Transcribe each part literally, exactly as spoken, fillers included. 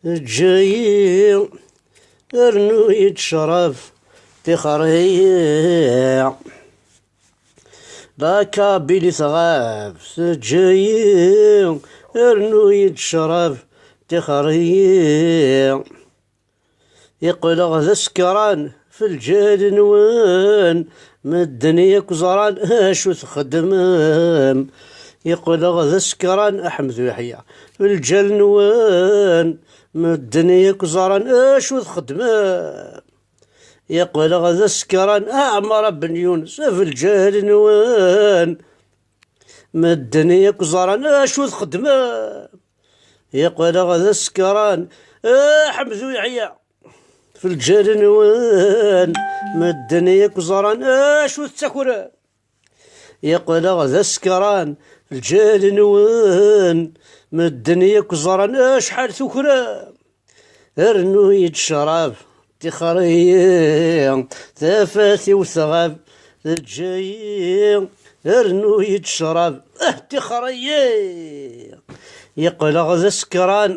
Teǧǧa-yi, rnu-yi-d ccrab, tixer-iyi. La kabili tɣab, teǧǧa-yi, rnu-yi-d ccrab, tixer-iyi. Yeqqleɣ d asekran f lǧal-nwen, medden yakk ẓran acu txeddmem. Yeqqleɣ d asekran, Aḥmed Uyeḥya, f lǧal-nwen, medden yakk ẓran acu txeddmem. Yeqqleɣ d asekran, Ɛmer Ben Yunes, f lǧal-nwen, medden yakk ẓran acu txeddmem. Yeqqleɣ d asekran, Aḥmed Uyeḥya, f lǧal-nwen, medden yakk ẓran acu tettakrem. Yeqqleɣ d asekran, lǧal-nwen, medden yakk ẓran acḥal tukrem. Rnu-yi-d ccrab, tixer-iyi, tafat-iw tɣab, teǧǧa-yi. Rnu-yi-d ccrab, ah, tixer-iyi. Yeqqleɣ d asekran,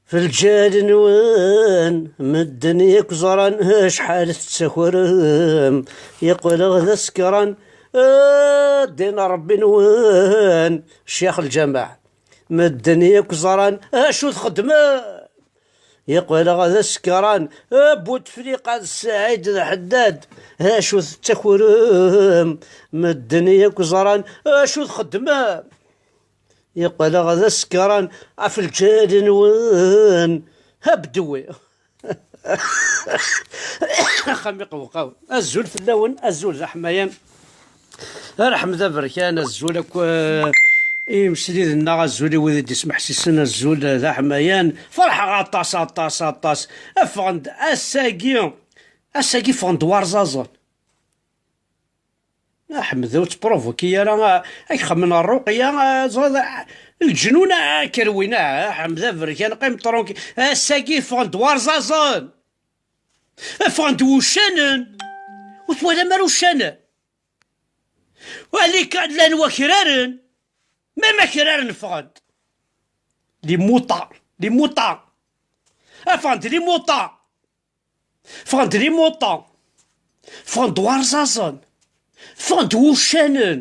f lǧal-nwen, medden yakk ẓran acḥal tettakrem. Yeqqleɣ d asekran, a ddin Ṛebbi-nwen, ccix lǧameɛ. Medden yakk ẓran acu txeddmem. Yeqqleɣ d asekran, a Butefliqa d Saɛid d Ḥeddad, acu tettakrem. Medden yakk ẓran acu txeddmem. Yeqqel-aɣ d asekran ɣef lǧal-nwen. Habdewwi. Axxam iqewqaw. Azul fell-awen, azul d aḥmayan. Arḥem d aberkan, azul akk, eh, i yimeslilen-nneɣ, azul i wid i d-ismeḥsisen, azul d aḥmayan. Ferḥeɣ aṭas, aṭas, aṭas. Ffɣen-d ass-agi, ass-agi ffɣen-d warẓaẓen. Ḥmed, ur ttprovoki ara, a, a k-xemmen Ṛṛuqya, a, ẓriḍ, a, lǧenun, a, kerwin, a, Ḥmed aberkan, qqim tṛunki. Ass-agi ffɣen-d warẓaẓen. Ffɣen-d wuccanen. Ur twalam ara uccanen? Wali kan llan wakraren. Même akraren ffɣen-d. Limuṭa, limuṭa. Ffɣen-d limuṭa. Ffɣen-d limuṭa, ffɣen-d warẓaẓen, ffɣen-d wuccanen.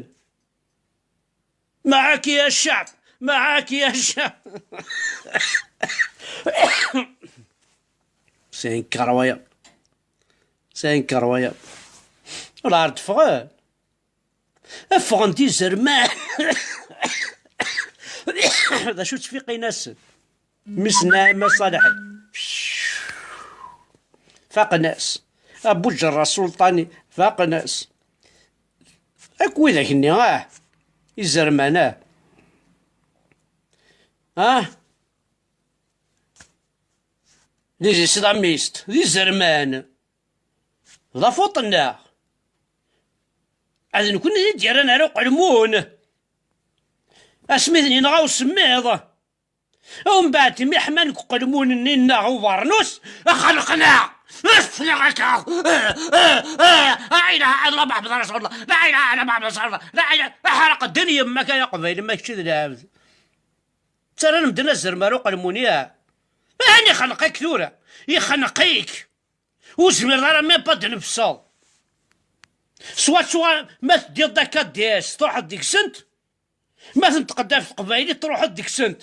معاك يا شعب، معاك يا شعب. C'est incroyable. C'est incroyable. Ur ɛad ffɣen. Ffɣen-d izerman. D acu ttfiqin-asen? Mmi-s n Ɛima Ṣaleḥ. Faqen-as. Abu Ǧerra Sulṭani. Faqen-as. Akk widak-nni, ah. Izerman, ah. Ah. Les islamistes, d izerman. D afuṭ-nneɣ. Ad nekkni i d-yerran ar uqelmun. Asmi d-yenɣa usemmiḍ. Umbeɛd mi ḥman deg uqelmun-nni nneɣ ubernus, xelqen-aɣ. Ffleɣ akka. La ilaha illallah Muḥemmed Rasulullah. La ilaha illallah Muḥemmed Rasulullah. La ilaha, aḥraq ddin yemma-k ay aqbayli, ma kečč d lɛebd. Ttarran medden azrem ar uqelmun, ya. Ahan ixneq-ik tura. Ixneq-ik. Ur zmireḍ ara même pas d-nefseḍ. Swaswa ma teddiḍ d akka D S, truḥeḍ deg-sent. Ma tenṭeqeḍ ɣef teqbaylit, truḥeḍ deg-sent.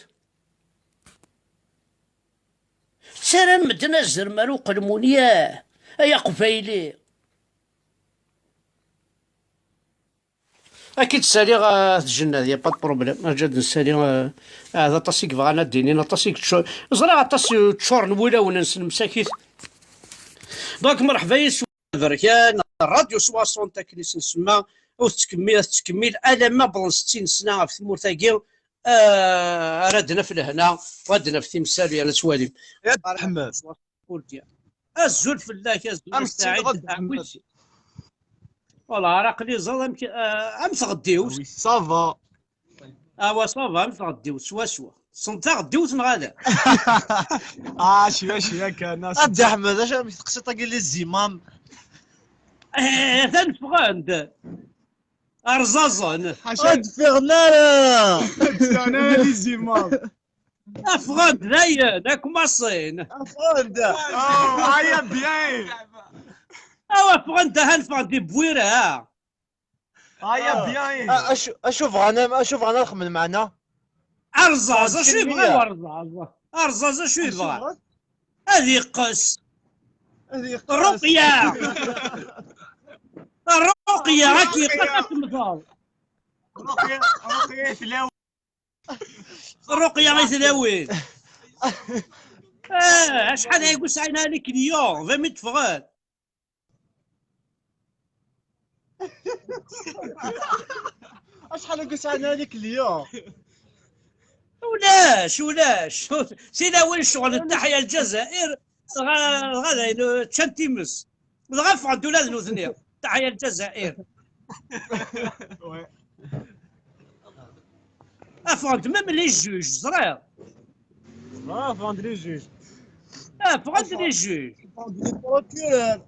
Ttarran medden azrem ar uqelmun, ya, ay aqbayli. Ad k-id-ssaliɣ, ah, at Jennad, y a pas de problème. Aǧa ad nsali, ah, ah, d aṭas i yebɣan ad d-inin, aṭas i yeččur. Ẓriɣ aṭas yeččuren wulawen-nsen msakit. Donc, merḥba yes-wen. Berkan, Radio soixante akken i s-nsemma, ur tettkemmil, tettkemmil, alamma wwḍen settin sna ɣef tmurt-agi, ah, ara d-naf lehna, u ad d-naf timsal, yerna ad twalim. Ḥmed. Azul fell-ak, azul a Saɛid. Wala, ara aql-i ẓer amek, ah, am tɣeddiwt. Ah oui, ça va. Ah, wa, ça va, am tɣeddiwt, swaswa. Tessneḍ taɣeddiwt neɣ ala? Ah, cwiya, cwiya kan, a Dda Ḥmed, acu amek teqsiḍ-agi les imams? Eh, atan ffɣen-d. Rẓaẓen. Ur d-ffiɣen ara. Ttanaɣ les images. Ffɣen-d dayen, akk maṣin. Ffɣen-d. Oh, aya bien. Awa, ffɣen-d, ahan ffɣen-d iwwira. Aya bien. Ah, acu acu bɣan am- acu bɣan ad xedmen meɛna? Arẓaẓ, acu yebɣa urẓaẓ? Arẓaẓ, acu yebɣa? Ad yeqqes. Ad yeqqes. Ruqya. Ruqya, ad yeqqes ad temmteḍ. Ruqya, Ruqya i tlawin. Ruqya i tlawin. Eh, acḥal ay yesɛa les clients, vingt mille ffɣen. Acḥal ay yesɛa les clients? Ulac, ulac. Tilawin ccɣel n Taḥya Lezzayer, dɣa, dɣa dayen, ččan times. Dɣa ffɣen-d ula d nutni. Taḥya Lezzayer. Ffɣen-d même les juges, ẓriɣ. Ah, ffɣen-d les juges. Ffɣen-d les juges. Ffɣen-d les procureurs.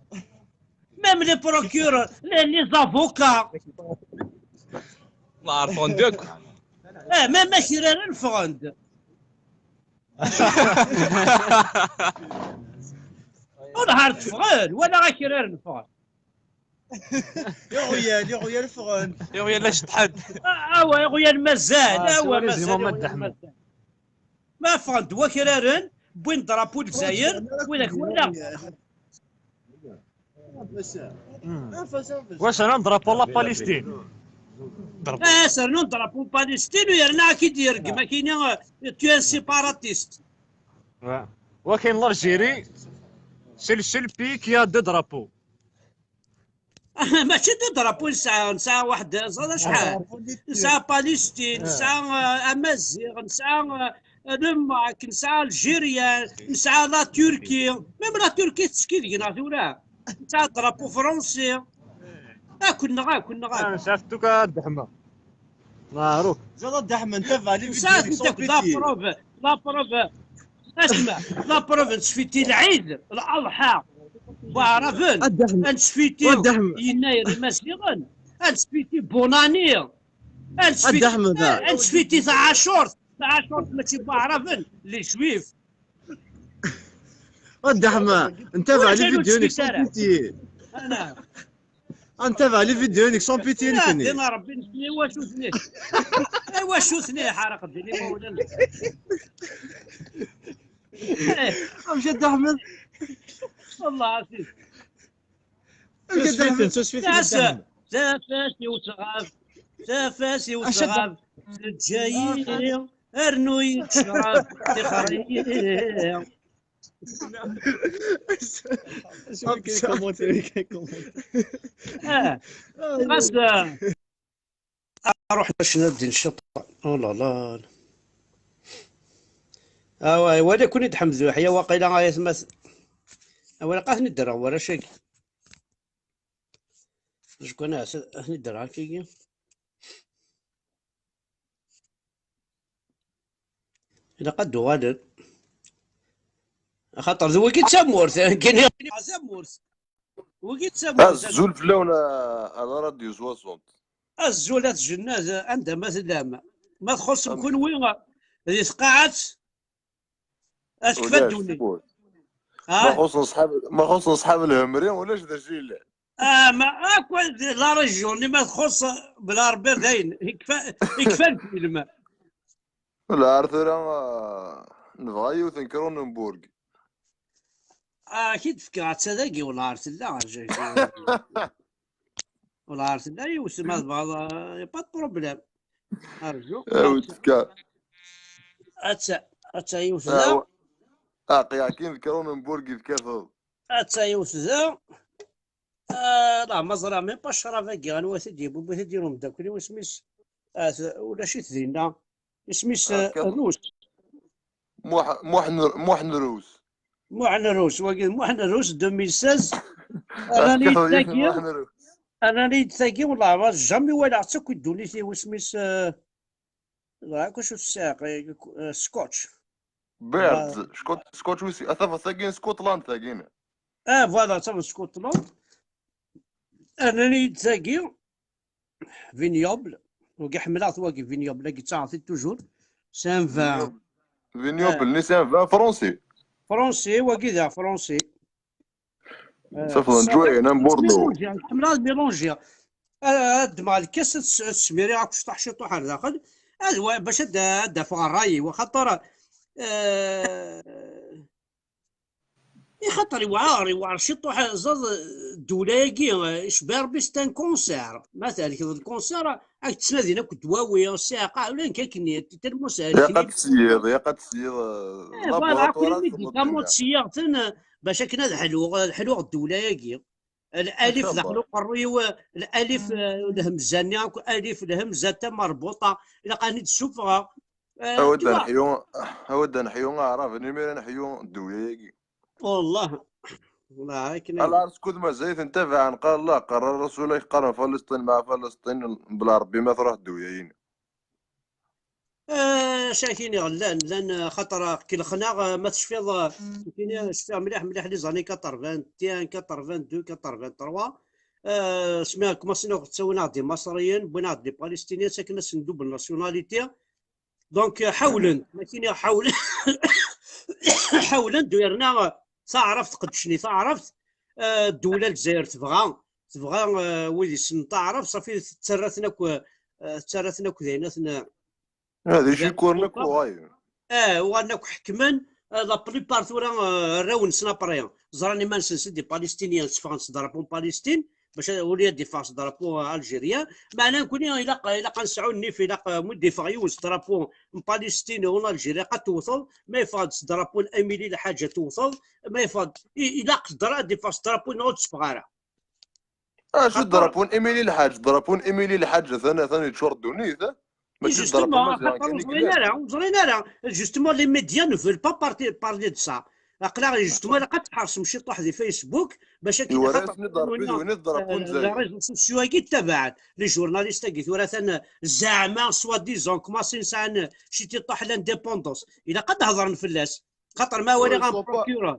Même les procureurs, les, les avocats. Ffɣen-d akk. Eh, même akraren ffɣen-d. Ur ɣer teffɣen, wala akraren ffɣen. Iɣyal, iɣyal ffɣen. Iɣyal la ceṭṭḥen. Ah, awa, iɣyal mazal, Ah, awa, siwa les mazal, imams iɣyal ad d-ḥmen. Mazal. Ma ffɣen-d wakraren, wwin-d drapeau Lezzayer, widak wala. Wac rnan drapeau la Palestine. Ah, sernun drapeau Palestine u yerna ad k-id-yergem akini, eh, tu es un séparatiste. Wakin l'Algérie, c'est le seul pays qui a deux drapeaux. Mačči deux drapeaux nesɛa, nesɛa waḥed, ẓer acḥal. Nesɛa Palestine, nesɛa, eh, Amaziɣ, nesɛa, eh, le Maroc, nesɛa Algérie, nesɛa la Turquie. Même la Turquie tettekki deg-neɣ tura. Nesɛa drapeau français. Akk-nneɣ, akk-nneɣ, akk. Nesɛa tuka ddḥma. Maɛruf. Zad ad d-ḥmen tabaɣ les Nesɛa vidéos la preuve, la preuve. Asma, la preuve, ad nesfiti lɛid, l'Aḍḥa. Waɛraben, ad nesfiti yennayer imaziɣen, ad nesfiti bonani, ad nesfiti, ad nesfiti taɛacurt, taɛacurt mačči n waɛraben, les juifs. A Dda Ḥmed, ntabaɛ les vidéos-nnek sans pitié. Ntabaɛ les vidéos-nnek sans pitié nekni. Din Ṛebbi, nekni i wacu-tni? I wacu-tni ḥaraq din imawlan? Amek a Dda Ḥmed? Wallah ɛzim. Amek a Dda Ḥmed? Tafat i utɣab, tafat i utɣab, teǧǧa-yi, rnu-yi ccrab, tixer-iyi. Ah, ɣas, ah, ruḥ bac nadi nciṭ. Oh là là. Awa, wali-ken-id Ḥmed Uḥya, waqila ay atma. Awa, ilaq ad ten-id-rreɣ warrac-agi. Jkun ad ten-id-rreɣ akkagi. Ilaq ad d-uɣalen. Axaṭer d wigi d tamurt, nekkini d tamurt. Wigi d tamurt. Azul fell-awen, a, a la radio soixante. Azul at Jennad, anda ma tellam. Ma txuṣṣem kunwi di tqaɛet, ad tekfa ddunit. Ma xuṣṣen ṣḥab, ma xuṣṣen ṣḥab lhemri, ulac d acu yellan. Ah, ma akk la région-nni ma txuṣṣ bla Rebbi dayen, ikfa, ikfa lfilm. Wala ar tura, ah, nebɣa yiwet n Kronenburg. Ah, k-id-fkeɣ atta dagi, wala ar tella. Wala ar tella yiwet, ma tebɣaḍ, ah, y a pas de problème. Arju. Awi-d fka. Atta, atta yiwet da. Aqi akin d Kronenburg i tkafeḍ. Atta yiwet da. Ah, la, ma ẓriɣ même pas ccrab-agi, anwa t-id-yewwi, anwa t-id-yewwi umeddakel-iw, isem-is, ah, t-, ulac-it dinna. Isem-is, ah, Rus. Muḥ-, Muḥn-, Muḥn Rus. Muḥn Rus, wagi d Muḥn Rus, deux mille seize. Rnan-iyi-d tagi, rnan-iyi-d tagi, wallah, jamais walaɣ-tt akk i ddunit-iw, isem-is, ah, Dɣa acu tesɛiḍ? Eh, scotch. Bird, scotch, scotch wis, a tafat tagi n Scotland tagi. Ah, voilà, tafat Scotland. Rnan-iyi-d tagi. Vignoble. Wagi ḥemmleɣ-t wagi, Vignoble, agi ttaɣeɣ-t toujours. C'est un vin. Vignoble, c'est un vin français. Français, wagi d français. Safeḍ n Juin, n Bordeaux. Ḥemmleɣ ad mélanger. Ad ddmeɣ lkas, ad smiriɣ akk ciṭuḥ ciṭuḥ ar daxel. Ad wa-, bac ad d-, ad d-afeɣ ṛṛay-iw, axaṭer, eh, i xaṭer iwɛer, iwɛer ciṭuḥ, ẓaḍ, ddula-agi, eh, icba Ṛebbi, c'est un cancer. Ma thelkeḍ lkanser, ad k-ttnadin akk ddwawi, ssiɛqa, ula nekk akkenni, tellement c'est un crime. Ilaq ad tesyiḍ, ilaq ad tesyiḍ, eh, voilà, akk les médicaments ad syiɣ-ten, eh, bac akken ad ḥluɣ, ad ḥluɣ ddula-agi. Lalif daxel uqerruy-iw, lalif, eh, lhemza-nni akk, alif, lhemza, tama, rbuṭa, ilaq ad ten-id-ssufɣeɣ. Eh, Awi-d ad neḥyu, awi-d ad neḥyu aɛraben, imir ad neḥyu ddula-agi. Wallah. Wallah, akken. Ala, skud mazal-iten tabaɛen, qal Allah, qal Rasul, ay qqaren Falasṭin, ma Falasṭin, bla Ṛebbi ma truḥ ddula-agi. Eh, acu akin iɣellan, llan, eh, xaṭer, eh, kelxen-aɣ, eh, ma tecfiḍ, eh, nekkini cfiɣ mliḥ, mliḥ les années quatre-vingt et un, quatre-vingt-deux, quatre-vingt-trois. Eh, smiɣ kmasin ttawin-aɣ-d Imaṣriyen, wwin-aɣ-d les Palestiniens, sakken ad sen-double nationalité. Donc, eh, ḥawlen, nekkini ḥawlen, ḥawlen-d yerna, eh, taɛrabt, qeddcen i taɛrabt, eh, ddula Lezzayer tebɣa, tebɣa, eh, wid yessnen taɛrabt, safi tettarra-ten akk, eh, tettarra-ten akk d ayen aten, Ad icikuren akk uɣayen. Eh, uɣalen akk ḥekmen, eh, la plupart tura, eh, arraw-nsen après. Ẓran iman-nsen c'est des Palestiniens, tteffɣen s drapeau n Palestine, bac ad, ula ad iffeɣ s drapeau algérien. Meɛna nekkni ilaq, ilaq ad nesɛu nnif, ilaq, eh, mi d-iffeɣ yiwen s drapeau n Palestine u n Algérie, ad tewteḍ, ma yeffeɣ-d s drapeau n Émilie Lḥaǧ ad tewteḍ, ma yeffeɣ-d, i-, ilaq s dra-, ad iffeɣ s drapeau-nneɣ ur d-teffeɣ ara. Acu drapeau n Émilie Lḥaǧ? Drapeau n Émilie Lḥaǧ atan, atan yeččur ddunit, eh? Mačči drapeau Justement, Maziɣ axaṭer kan i ur ẓrin ara, ur ẓrin ara. Justement, les médias ne veulent pas parler, parler de ça. Aql-aɣ, justement, ilaq ad tḥersem ciṭuḥ di Facebook, bac akken Iwara-yasen-id Ṛebbi d win i d drapeau n les réseaux sociaux-agi ttabaɛen. Les journalistes-agi tura atan, eh, zeɛma, soi-disant, kmasin sɛan, eh, ciṭuḥ l'indépendance. Ilaq ad d-hedren fell-as. Xaṭer ma waliɣ un procureur,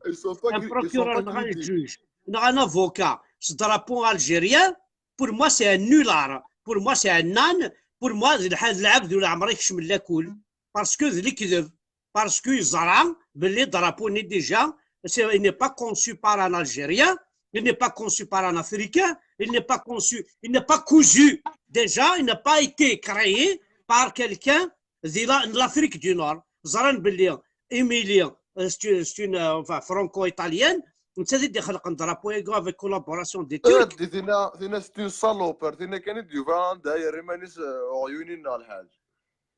un procureur neɣ un juge, neɣ un avocat, s drapeau algérien, pour moi c'est un nulard, pour moi c'est un âne, pour moi d lḥal d lɛebd ur leɛmer ikcem lakul, parce que d lekdeb, parce que yeẓra belli drapeau-nni déjà, c'est, il n'est pas conçu par un Algérien, il n'est pas conçu par un Africain, il n'est pas conçu, il n'est pas cousu, déjà, il n'a pas été créé par quelqu'un de la, de l'Afrique du Nord. Ẓran belli Émilie, euh, c'est une, c'est une, euh, enfin, franco-italienne, nettat i d-ixelqen drapeau-agi avec collaboration des Turcs. Tina, tina c'est une salope, tina kan i d-yufa anda yerra iman-is, euh, uɣyun-nneɣ lḥaǧ.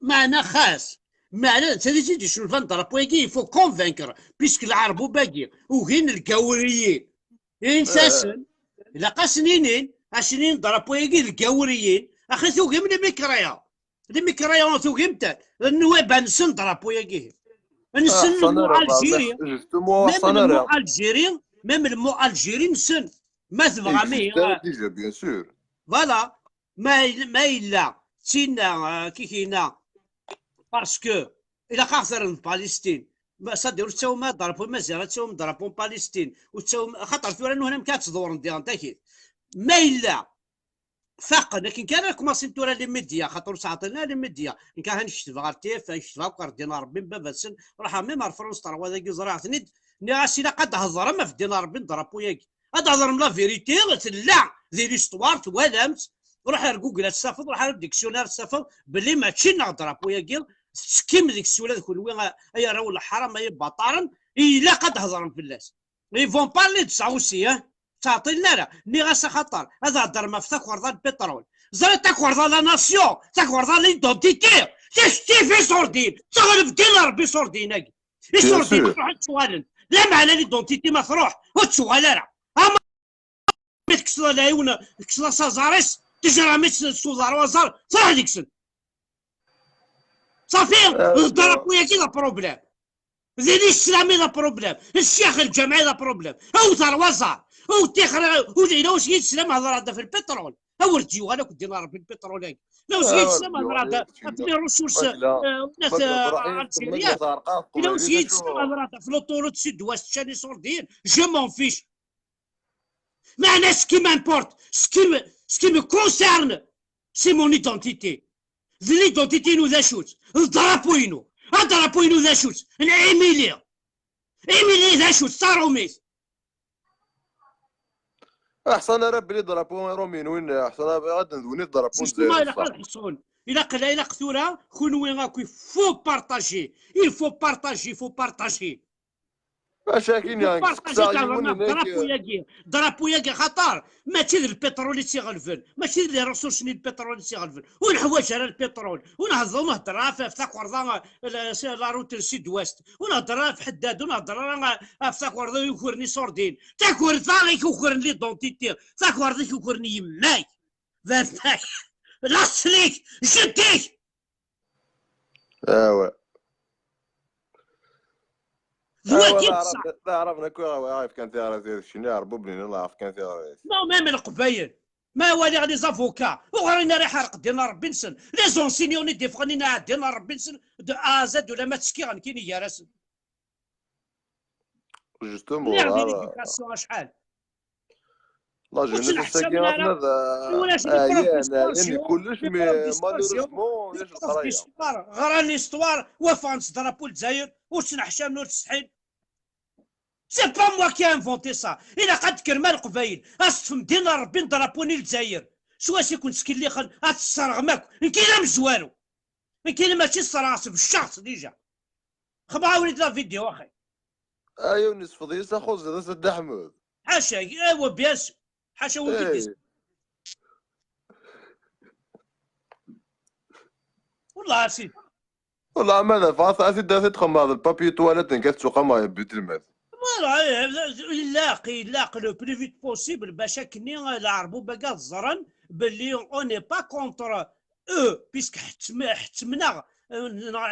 Meɛna xas, meɛna nettat i d-isulfan drapeau-agi, il faut convaincre, puisque lɛerbub-agi ugin lgawriyin. Insasen, ilaq ad sen-inin, ad sen-inin drapeau-agi lgawriyin, axi tugim les mécréants. Les mécréants tugim-ten, nnuba-nsen drapeau-agi. Nsen le mot Algérie, même le mot Algérie, même le mot Algérie nsen. Ma tebɣam ihi, déjà, bien sûr. Voilà. Ma, ma yella d tinna, euh, kikina, parce que ilaq ad ɣ-terrem Palestine. Ma, c'est-à-dire, ur tettawim ara drapeau Maziɣ, ad tettawim drapeau n Palestine. Ur tettawim, axaṭer tura nuhna amek ad tḍewren diɣen takit. Ma yella faqen, akken kan ad kmasin tura les médias, xaṭer ur sɛeṭṭilen ara les médias. Nekk ahan ketbeɣ ɣer T F un, ketbeɣ akk ɣer ddin n Ṛebbi n baba-tsen, ruḥeɣ même ar France, terwa dagi ẓriɣ-ten-id, nniɣ-as ilaq ad d-hedrem ɣef ddin n Ṛebbi n drapeau-agi. Ad d-hedrem la vérité, tella di l'histoire, twalam-tt. Ruḥ ar Google ad t-tafeḍ, ruḥ ar dictionnaire ad t-tafeḍ, belli mačči nneɣ drapeau-agi, tettekkim deg-s ula d kunwi, ay arraw n leḥram, ay ibaṭaren, ilaq ad d-hedrem fell-as. Ils vont parler de ça aussi, hein. Ttɛeṭṭilen ara. Nniɣ-as axaṭer ad heddrem ɣef takerḍa n pétrole. Ẓriɣ takerḍa la nation, takerḍa l'identité, kečč tifi sordin, teɣleb ddin n Ṛebbi sordin-agi. Isurdi ma truḥ ad ttuɣalen. Lameɛna l'identité ma truḥ, ur tettuɣal ara. Ama ma tekkseḍ ala yiwen, tekkseḍ-as aẓar-is, tejram-it s uḍar u aẓar, truḥ deg-sen. Safi, d drapeau-agi d aproblème. D lislam i d aproblème. Ccix lǧameɛ i d aproblème. Awet ar waẓar. Awet tixra, ur yella wasmi yeslam hedreɣ-d ɣef lpiṭrul. Awer d-yuɣal akk ddin n Ṛebbi lpiṭrul-agi. La usmi yeslam hedreɣ-d ɣef les ressources, euh, nat, euh, algériennes. La usmi yeslam hedreɣ-d ɣef l'autoroute sud-ouest, ccan isurdiyen. Je m'en fiche. Meɛna ce qui m'importe, ce qui me, ce qui me concerne, C'est mon identité. D l'identité-inu d acu-tt? D drapeau-inu. Drapeau-inu d acu-tt? N Émilie. Émilie d acu-tt? D taṛumit. Aḥsan ara belli drapeau iṛumyen win, aḥsan ara bɣiɣ ad d-nwini drapeau n Justement, Lezzayer ilaq ṣṣeḥ. Ad ḥṣun. Ilaq, la, ilaq tura, kunwi akk, il faut partager. Il faut partager, il faut partager. Acu akin Il faut yeɛni partager steqsaɣ car yiwen on a inek. Drapeau-agi, drapeau-agi, xaṭer mačči d lpiṭrul i tt-iɣelben, mačči d les ressources-nni n lpiṭrul i tt-iɣelben. Ur neḥwaǧ ara lpiṭrul. Ur nehḍ-, ur nehḍer ara ɣef, ɣef takerḍa, la, la route n Sud-Ouest. Ur nehḍer ara ɣef Ḥeddad, ur nehḍer ara ɣef takerḍa i ukren iṣurdiyen. Takerḍa i k-ukren l'identité. Takerḍa i k-ukren yemma-k, baba-k, laṣel-ik, jeddi-k. Awa. D wagi ṣṣeḥ. D aɛraben akk i ɣ-yefkan tiɣrit, d keččini ɛerbuben-nni i ɣ-yefkan tiɣrit. Non, même Leqbayel. Ma waliɣ les avocats, ur ɣrin ara iḥerq ddin n Ṛebbi-nsen. Les enseignants-nni d-iffɣen i iɛeddin n Ṛebbi-nsen de A à Z, ulamma ttekkiɣ nekkini gar-asen. Justement, Lliɣ di voilà. L'éducation acḥal. La Ur jeunesse ttneḥcamen ass-agi ara. aten-ad Ulac les profs ɛyan, d'histoire ɛyan géo, kullec, les mais profs d'histoire géo, malheureusement les ulac profs leqraya. D'histoire, ɣran l'histoire, wafɣen s drapeau n Lezzayer, ur ttneḥcamen, ur ttsetḥin. C'est pas moi qui a inventé ça. Ilaq ad d-tekrem a Leqbayel, ad teṭṭfem ddin n Ṛebbi n drapeau n Lezzayer. Swayes i ken-ttkellixen, ad tesserɣem akk. Nekkini d amezwaru. Nekkini mačči sserɣeɣ-tt, becceɣ-tt déjà. Xemɣ-awen-id la vidéo, axi. Ay, ur nesfeḍ yes axuẓ d Dda Ḥmed. Ḥaca, ewa, bien sûr. Ḥaca win Eh. k-id-is-. Wallah a sidi. Wallah ma d afɣat a t-id-, a t-id-xemmeɣ d le papier toilette nekk ad ttuqameɣ yebbi telmad. Voilà, eh, ilaq, ilaq le plus vite possible bac akkenni, eh, lɛerbuba-agi ad ẓren belli on n'est pas contre eux, puisque ḥettm-, ḥettmen-aɣ, eh, neɣ,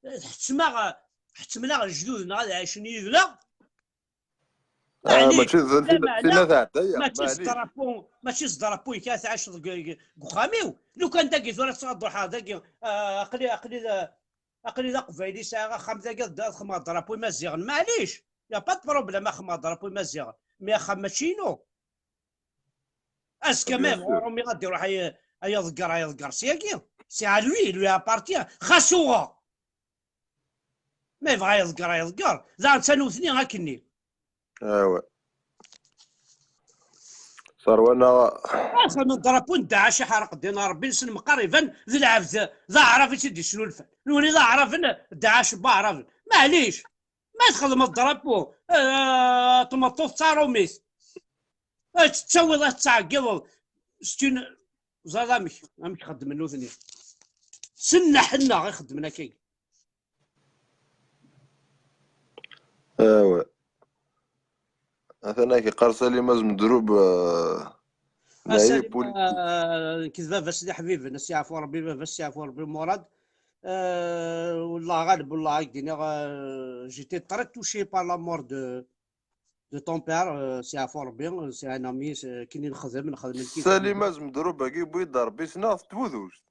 eh, ḥettmen-aɣ, ḥettmen-aɣ lejdud-nneɣ ad ɛicen yid-neɣ. Ah, Ɛni, mačči d, lameɛna, tinna tɛedda-ya, mačči s maɛlic. drapeau, mačči s drapeau-ik ara tɛiceḍ deg, deg, deg uxxam-iw. Lukan dagi tura ttruḥeɣ dagi, ah, aql-i, aql-i d, aql-i d aqbayli, sɛiɣ axxam dagi, ad, ad xedmeɣ drapeau imaziɣen, maɛlic, y a pas de problème, ad xedmeɣ drapeau imaziɣen, mais axxam mačči inu. Azekka ma Bien yebɣa sûr. uṛumi ad iruḥ ay, ay aḍegger, ay aḍegger syagi, c'est à lui, il lui appartient, xas uɣeɣ. Ma yebɣa ay aḍegger, ay aḍegger, daɣen d tanutni akkenni. Awa. Terwa-naɣ. Axxam n drapeau n Daɛac iḥerq ddin n Ṛebbi-nsen meqqar iban d lɛebd, d aɛrab i tt-id-yesnulfan. Nuni d aɛraben, Daɛac n waɛraben. Maɛlic, ma txedmeḍ drapeau, eh, tmeṭṭut d taṛumit, ad tettawiḍ ad tettɛeggiḍeḍ, c'est une, ẓer amek, amek xeddmen nutni. S nneḥ-nneɣ i xeddmen akkagi. Awa. Atan ak-iqqar Salim Azmedrub, euh, Ah, nahi Salim, politique. Ah, nekk d baba-s d iḥbiben, ad s-yeɛfu Rebbi, baba-s s-yeɛfu Rebbi Murad. Ah, wallah ɣaleb, wallah, ad k-d-iniɣ, ah, j'étais très touché par la mort de, de ton père, ah, s-yeɛfu Rebbi, c'est un ami, c'est, akken i nexdem, nexdem nekk. Salim Azmedrub-agi wwin-d Rebbi s neɣ d Tbudust.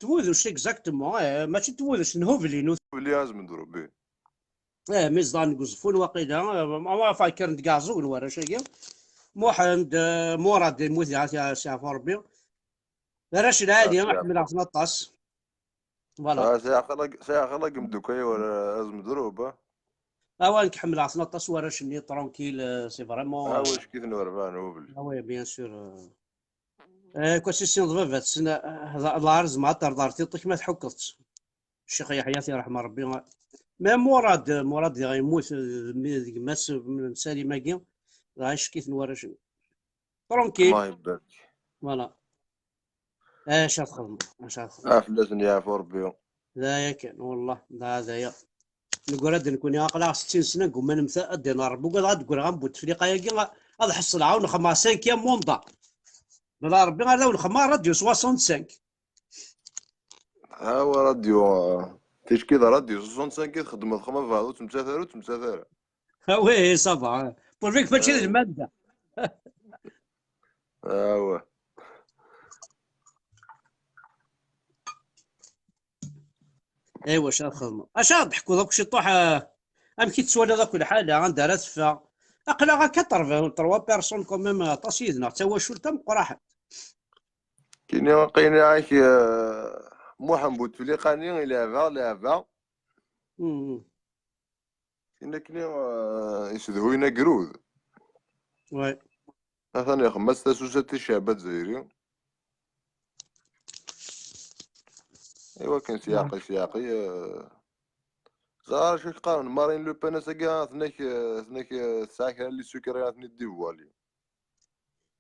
Tbudust, exactement, eh, mačči d Tbudust, n Hubli, n Hubli Azmedrub, eh. Eh, mi zedɣen deg Uẓeffun waqila, eh, ma, ma, enfin, kkren deg Iɛeẓẓugen warrac-agi. Muḥend, eh, Murad, yemmut, ya, ya, s-yeɛfu Rebbi. Arrac lɛali, Ah, s-yeɛfu. Ḥemmleɣ-ten aṭas. Voilà. Ah, sɛiɣ xala-, sɛiɣ xala deg imeddukal-iw ar Azmedrub, ah. Awa, nekk ḥemmleɣ-ten aṭas warrac-nni, tranquille, eh, c'est vraiment, Ah, eh, wacki-ten urban, Hubli. Ah oui, bien sûr, eh. Eh, quoi, si, si, baba-tsen, eh, d, d lɛar zma ad terḍer tiṭ-ik ma tḥukkeḍ-tt. Ccix Yeḥya, t-yerḥem Rebbi. Ma Murad, Murad diɣ yemmut, eh, mi, d gma-s n Salim-agi, dɣa icek-iten warrac-nni. Tranquille. Allah ibarik. Voilà. Acu ad txedmeḍ? Acu ad txedmeḍ? Ah, fell-asen yeɛfu Rebbi. D aya kan, wallah, d aya. Negra-d nekkni, aql-aɣ settin sna deg uman mta, ad d-iner Rebbi, ugadeɣ ad d-greɣ am Bouteflika-agi, ad ḥeṣleɣ, ad wen-xemmeɣ cinquième mandat. Bla Rebbi, ad wen-xemmeɣ Radio soixante-cinq. Awa, Radio, ah, ticki d Radio soixante-cinq i txeddmeḍ, xma beɛd ur ttemtat ara, ur ttemtat ara. Ah oui, ça va, hein. Pourvu que mačči d lmanda. Awa. Aywa, acu ara txedmeḍ? Acu ara d-teḥkuḍ akk ciṭuḥ, ah, amek i tettwaliḍ akk lḥala, anda ara teffeɣ? Aql-aɣ à quatre-vingts, trois personnes quand même, aṭas yid-neɣ, d tawacult tameqqraḥet. Kini qini ak, eh, Muḥend Butefliqa-nni ileɛba leɛba. Mhm. Tin akni, eh, isedhuyen agrud. Ouais. Atan ixemma-tt tasusat i Cceɛb Azzayri. Iwakken s yeɛqi, s yeɛqi, eh, ẓer acu i k-qqaren Marine Le Pen ass-agi, atnak, eh, atnak, eh, tesɛa kra n les secrets ad ten-id-dévoiler.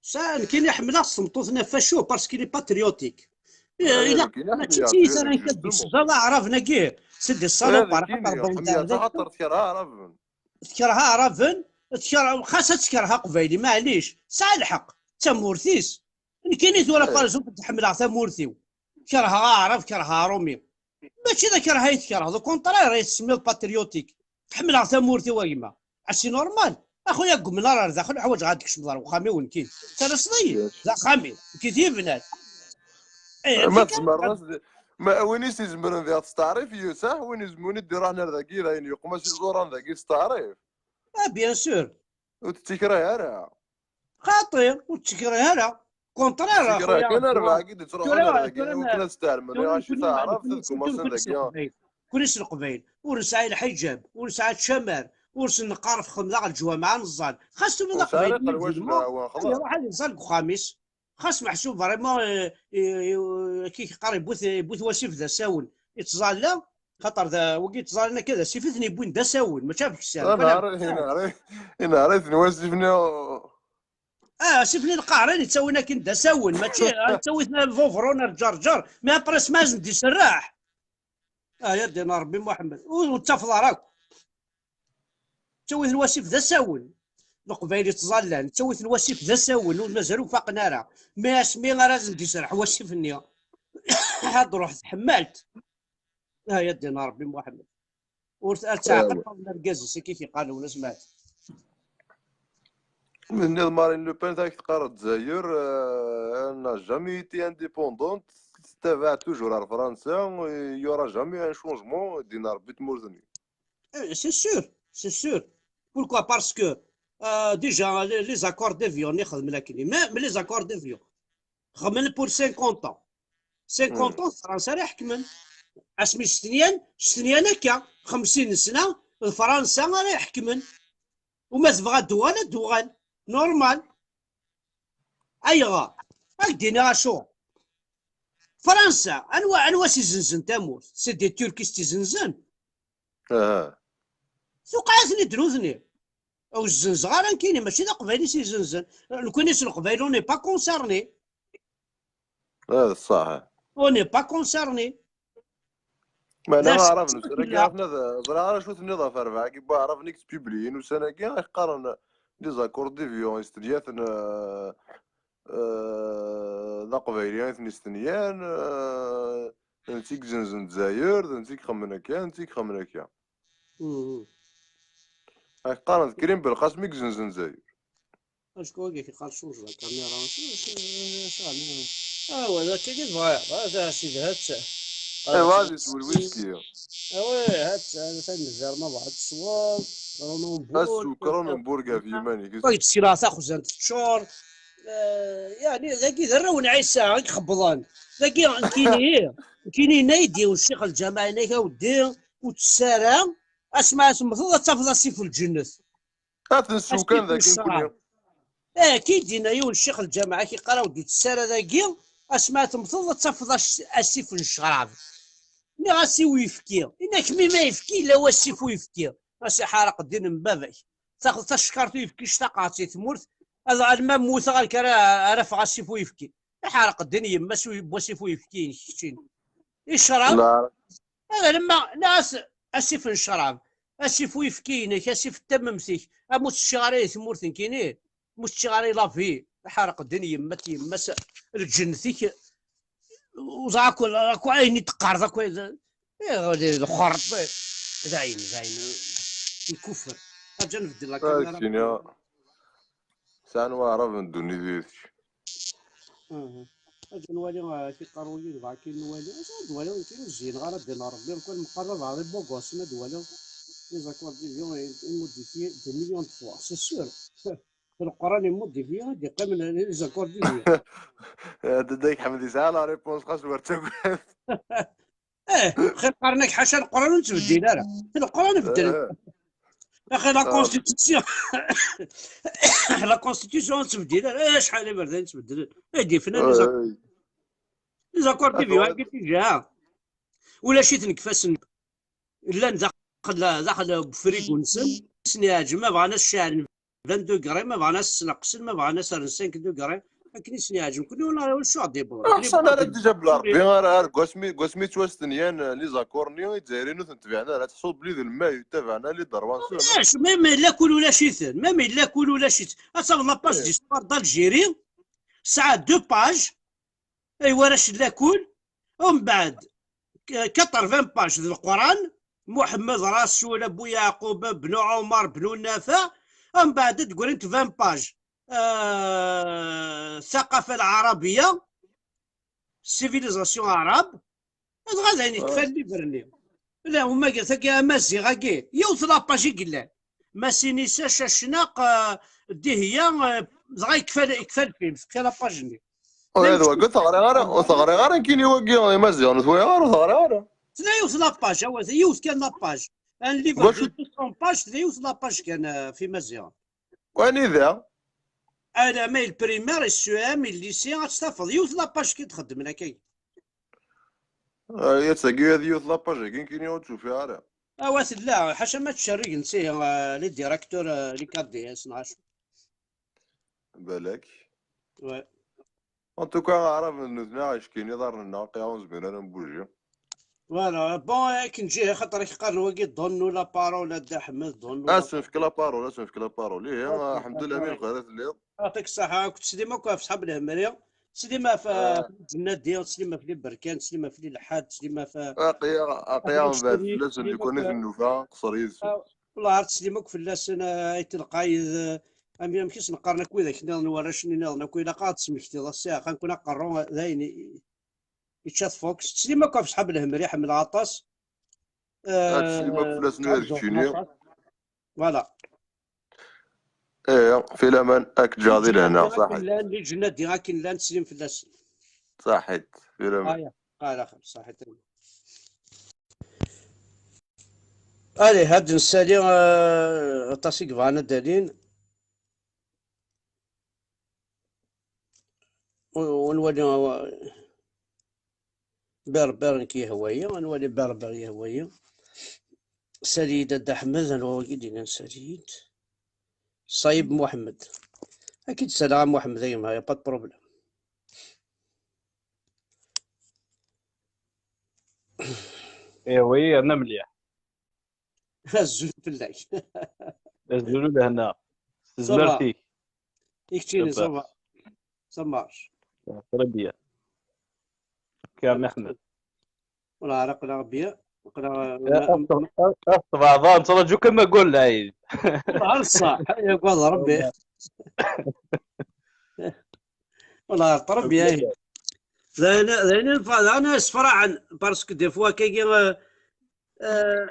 Ça, nekkini ḥemmleɣ s tmeṭṭut-nni facho parce qu'il est patriotique. Eh, eh, ilaq, nekkini mačči d ḥemmleɣ tiyita ara nekka justement. Deg-s, ẓer aɛraben-agi, c'est des salopards, eh, nekkini axaṭer ḥemmleɣ-tt axaṭer tekṛeh aɛraben. Tekṛeh aɛraben, tekṛeh, xas ad tekṛeh aqbayli, maɛlic, tesɛa lḥeqq, d tamurt-is. Nekkini tura, eh, par exemple, ḥemmleɣ tamurt-iw. Kerheɣ aɛrab, kerheɣ aṛumi. Mačči d akerh ay tkerheḍ, au contraire, ay tesmiḍ patriotique. Ḥemmleɣ tamurt-iw a gma. Ah, c'est normal. A xuya, deg umnar ar daxel, ḥwaǧeɣ ad d-kecmeḍ ar uxxam-iw nekkini. Ttalaseḍ-iyi? Yes. D axxam-iw. Nekkini d yebnan. Eh, ma tzemreḍ, ma win i s-izemren diɣ testeɛrif, yusa, win izemren i d-iruḥen ar dagi, d ayen yuqem-as iẓuran dagi testeɛrif. Ah, bien sûr. Ur tettikrih ara. Xaṭi, ur tettikrih ara. Contraire, tettikrih kan, rbeɛ-agi d-ttruḥun ar dagi, akken ad steɛlmen, tura, tura, tura, tura, tura, tura, tura, tura, tura, tura, tura, tura, tura, tura, tura, tura, tura, ur nesɛi lḥiǧab, ur nesɛi tcamar, ur s-neqqar fxem daɣ lǧwameɛ neẓẓal. Xas tura d aqbayli, musulman, ad iruḥ ad iẓẓal deg uxxam-is. Xas meḥsub vraiment, eh, eh, eh, akka i yeqqar, yewwi-t, yewwi-t wasif d asawen. Yettẓalla, xaṭer d, wigi yettẓallan akka d asif i ten-yewwin d asawen, mačči d akessar. Inɛer-iten wasif-nni. Ah, asif-nni lqaɛrin yettawin akken d asawen, mačči, ah, yettawi-ten Vouvron ar Ǧerǧer, mais après ma asen-d-iserreḥ. Ah, ya ddin Ṛebbi Muḥemmed. Ur, ur ttafeḍ ara akk. Ttawit lwasif d asawen. Leqbayel ittẓallan, ttawit lwasif d asawen, ur mazal ur faqen ara. Mi asmi ara sen-d-iserreḥ wasif-nni, ad d-ruḥ tḥemmalt. Ah, ya ddin Ṛebbi Muḥemmed. Ur t-, ad teɛqel Faḍma argaz-is, akka i k-iqqaren, wala smaɛt. Tenniḍ Marine Le Pen, tak teqqar Lezzayer, euh, elle n'a jamais été indépendante, tettabaɛ toujours ar Fransa, il y aura jamais un changement, ddin Ṛebbi tmurt-nni. Eh, c'est sûr, c'est sûr. Pourquoi? Parce que, euh, déjà, les, les accords d'Évian, même les accords d'Évian, xedmen pour cinquante ans. Cinquante ans, Fransa ara iḥekmen. Asmi stenyan, stenyan akka, xemsin sna, d Fransa ara iḥekmen. Uma tebɣa ad d-tuɣal, ad d-tuɣal. Normal. Ayɣer? Ad k-d-iniɣ acuɣer. Fransa, anwa, anwa s-izenzen tamurt? C'est des Turcs i s-izenzen. Aha. Tuqeɛ-iten-id nutni. Ur zzenzeɣ ara nekkini, mačči d aqbayli i s-izenzen. Nekkini s leqbayel, on n'est pas concerné. Ah, d ṣṣeḥ. On n'est pas concerné. Meɛna aɛraben ussan-agi, ẓriɣ ara acu tenniḍ ɣef rrbeɛ-agi n waɛraben i yettpibliyin ussan-agi, i qqaren les accords d'Évian, istenyaten, euh, euh, d aqbayli i ten-istenyan, euh, d netta i izenzen Lezzayer, d netta i ixemmen akka, d netta i ixemmen akka. Mhm. Ak qqaren d Krim Belqasem i izenzen Lezzayer. Acku wagi k-iqqar change la caméra. Ah, wa d akka i tebɣa. Ah, da, sidi, ha-tt-a. Aywa, ad iswa lwiski. Ah, ouais, ha-tt-a, atan nezder ma bɣa ad tesweḍ. Kronenburg. Ad tesweḍ Kronenburg ɣef yiman-ik. Wa yettkelleɣ taxzant teččur. Eh, yeɛni, dagi d arraw n Ɛisa i ixebbḍen. Dagi, nekkini, nekkini yenna-yi-d yiwen ccix lǧameɛ, yenna-k, a weddi, ur ttess ara, asmi ara temmteḍ ad tafeḍ asif n lǧennet. Ad ten-sewkan dagi nekkni. Eh, ki d-yenna yiwen ccix lǧameɛ, ki qqar-aɣ ur d-ittess ara dagi, asmi ara temmteḍ ad tafeḍ as-, asif n ccrab. Nniɣ-as i uyefki. Yenna-k mi ma ayefki, yella wasif uyefki. As iḥareq ddin n baba-k. Taxeḍ tacekkart uyefki, ctaqeɣ-tt i tmurt. Ad, alma mmuteɣ, ar ara, ara afeɣ asif uyefki. Iḥareq ddin yemma-s uy-, n wasif uyefki-inek, keččini. I ccrab? Ad alamma, nniɣ-as asif n ccrab, asif uyefki-inek, asif n tamemt-ik, am ur teččiɣ ara di tmurt nekkini, ur teččiɣ ara i la vie, iḥareq ddin yemma-t, yemma-s, lǧennet-ik, uẓeɣ akk, akk ayen i d-teqqareḍ akk, d, d xerṭ, d ayen, d ayen, ikuffer. Aǧa nbeddel la caméra. Sɛan waɛraben ddunit di kečč. Aǧa nwali, ah, tiqerruyin dɣa akin nwali. Aǧa ad nwali akin ur zzineɣ ara ddin n Ṛebbi. Mkul meqqar d abeɛḍi n waggus, ma d-waliɣ les accords d'Évian, ils ont modifié des millions de fois, c'est sûr. Leqran imudifiya, ad d-iqqimen les accords d'Évian. Dada Ḥmed yesɛa la réponse, xas wer ttagad. Eh, xir qqaren-ak ḥaca Leqran ur nettbeddil ara. Leqran beddlen. Axi la constitution, la constitution ur tettbeddil ara. Eh, acḥal iberdan ttbeddlen. Ay d-yefnan les accords. Les accords d'Évian-agi déjà ulac-iten deg ifassen. Llan daxel, daxel ufrigu-nsen. Sen-iɛǧeb, ma bɣan ad s-ceɛlen vingt degrés, ma bɣan ad s-sneqsen, ma bɣan ad s-rren cinq degrés. Akken i sen-iɛǧeb. Kunwi ur ur cuɣ d-yewweḍ. Ur ḥṣan ara déjà bla Rebbi ara, ar deg wasmi, deg wasmi ttwastenyan les accords-nni, Izzayriyen ur ten-tbiɛen ara, tḥṣuḍ belli d lmay, ur ttabaɛen ara les droits-nsen. Ulac, même yella kul ulac-iten, même yella kul ulac-iten. Ad tafeḍ la page d'histoire d'Algérie, tesɛa deux pages, ay warrac n lakul, umbeɛd quatre-vingts pages d Leqran, Muḥemmed Rasul, Abu Yeɛqub, Bnu Ɛumar, Bnu Nafa, umbeɛd ad d-ggrint vingt pages, euh, ثقافة العربية, civilisation arabe, dɣa d ayen yekfan livre-nni. La, umagat-agi, amaziɣ-agi, yiwet la page i yellan. Masinisa, Cacnaq, eh, Dihya, eh, dɣa yekfa, yekfa lfilm, tekfa la page-nni. Ur d wagi ur teɣriɣ ara, ur teɣriɣ ara nekkini wagi imaziɣen ur t-walaɣ ara, ur teɣriɣ ara. Tella yiwet la page, awal, yiwet kan la page. Un livre de deux cents pages, tella yiwet la page kan, eh, f imaziɣen. Anida? Alamma il primaire, il C E M, il lycée, ad tt-tafeḍ. Yiwet la page i d-xeddmen akka. Ay, ad tagi ad yiwet la page-agi nekkini ur tt-ufiɣ ara. Awa tella, ḥaca ma ttcerrigen si, eh, les directeurs, eh, les K D S, neɣ acu. Balak. Ouais. En tout cas, aɛraben nutni ɛeckin iḍarren-nneɣ, aqi ur nezmir ara nbuji. Voilà, bon, akken ǧiɣ, xaṭer ak-qqaren wagi, donne-nous la parole, a Dda Ḥmed, donne-nous la... Ad sen-nefk la parole, ad sen-nefk la parole. Ihi, ḥemdullah mi lxir i telliḍ. Yeɛṭik ṣṣeḥḥa, akked teslim akk ɣef ṣṣḥab lehmeri, teslim ɣef, ɣef Lǧennadi, teslim ɣef Liberkan, teslim ɣef Lilḥad, teslim ɣef... Aqi-, aqi-aɣ mbeɛd fell-asen lukan i ten-nufa, qṣer yid-sen. Wellah ar teslim akk fell-asen, eh, Ayt Lqayed, eh, amek, amek i sen-qqaren akk widak nniḍen, warrac-nni nniḍen akk, ilaq ad d-tesmektiḍ ass-a, axxam-nkun aqerru, eh, d ayen i-, yečča tfuks. Teslim akk ɣef ṣṣḥab lehmeri, ḥemmleɣ aṭas. Ad teslim akk fell-asen, eh, ur d keččini. Voilà. Ih, fi laman, ad k-ǧǧeɣ di lehna, ṣaḥit. Llan, Lǧennadi akken llan, teslim fell-asen. Ṣaḥit, fi laman. Aya, qal axir, ṣaḥit. Allez, ad nsali, eh, aṭas i yebɣan ad d-alin. U-, u nwali, eh, Berber nekk yehwa-yi, ad nwali Berber yehwa-yi. Saliyid a Dda Ḥmed, anwa wagi d-yennan Saliyid? Sayib Muḥemmed. Ad k-id-saleɣ a Muḥemmed a gma, y a pas de problème. Yehwa-yi yerna mliḥ. Azul fell-ak. Azul u lehna. S tezmert-ik. I keččini, ça va. Ça marche. Très bien. Karim Ahmed. Wala aql-aɣ bien. Aql-aɣ Tbeɛḍa nettraǧu kan ma gol lɛid. Wala ṣṣeḥ, yagad Rebbi. Wala très bien. D ayen, d ayen yenfa-, d ayen yessefraḥen, parce que des fois, kagi, euh, euh,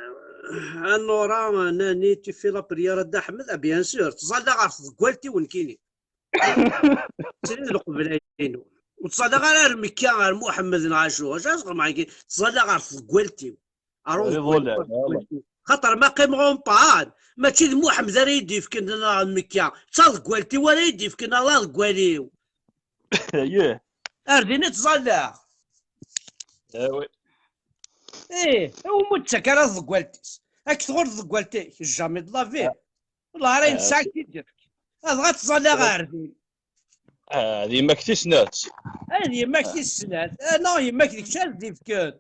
Anura, euh, nani, tu fais la prière a Dda Ḥmed, ah, bien sûr, ttẓallaɣ ɣer tḍeggalt-iw nekkini. Srid lqebla-inu. Ur ttẓallaɣ ara ar Mekka, ar Muḥemmed neɣ acu. Acu ara s-ɣer Mekka? Ttẓallaɣ ɣer tḍeggalt-iw. Ar uḍeggalt, ar tḍeggalt-iw. Xaṭer ma qqimeɣ umpan, mačči d Muḥemmed ara yi-d-yefken neɣ d Mekka. D taḍeggalt-iw ara yi-d-yefken Allah deg wali-w. Ar din i ttẓallaɣ. Ih, iwumi ur d-tettak ara tḍeggalt-is? Ad k-tɣur tḍeggalt-ik, jamais de la vie. Wellah ara yesɛa k-id-tefk. Adɣa ttẓallaɣ ar din. Ah, d yemma-k tis snat. Ah, d yemma-k tis snat. Ah, non, yemma-k d kečč ara d-ifken.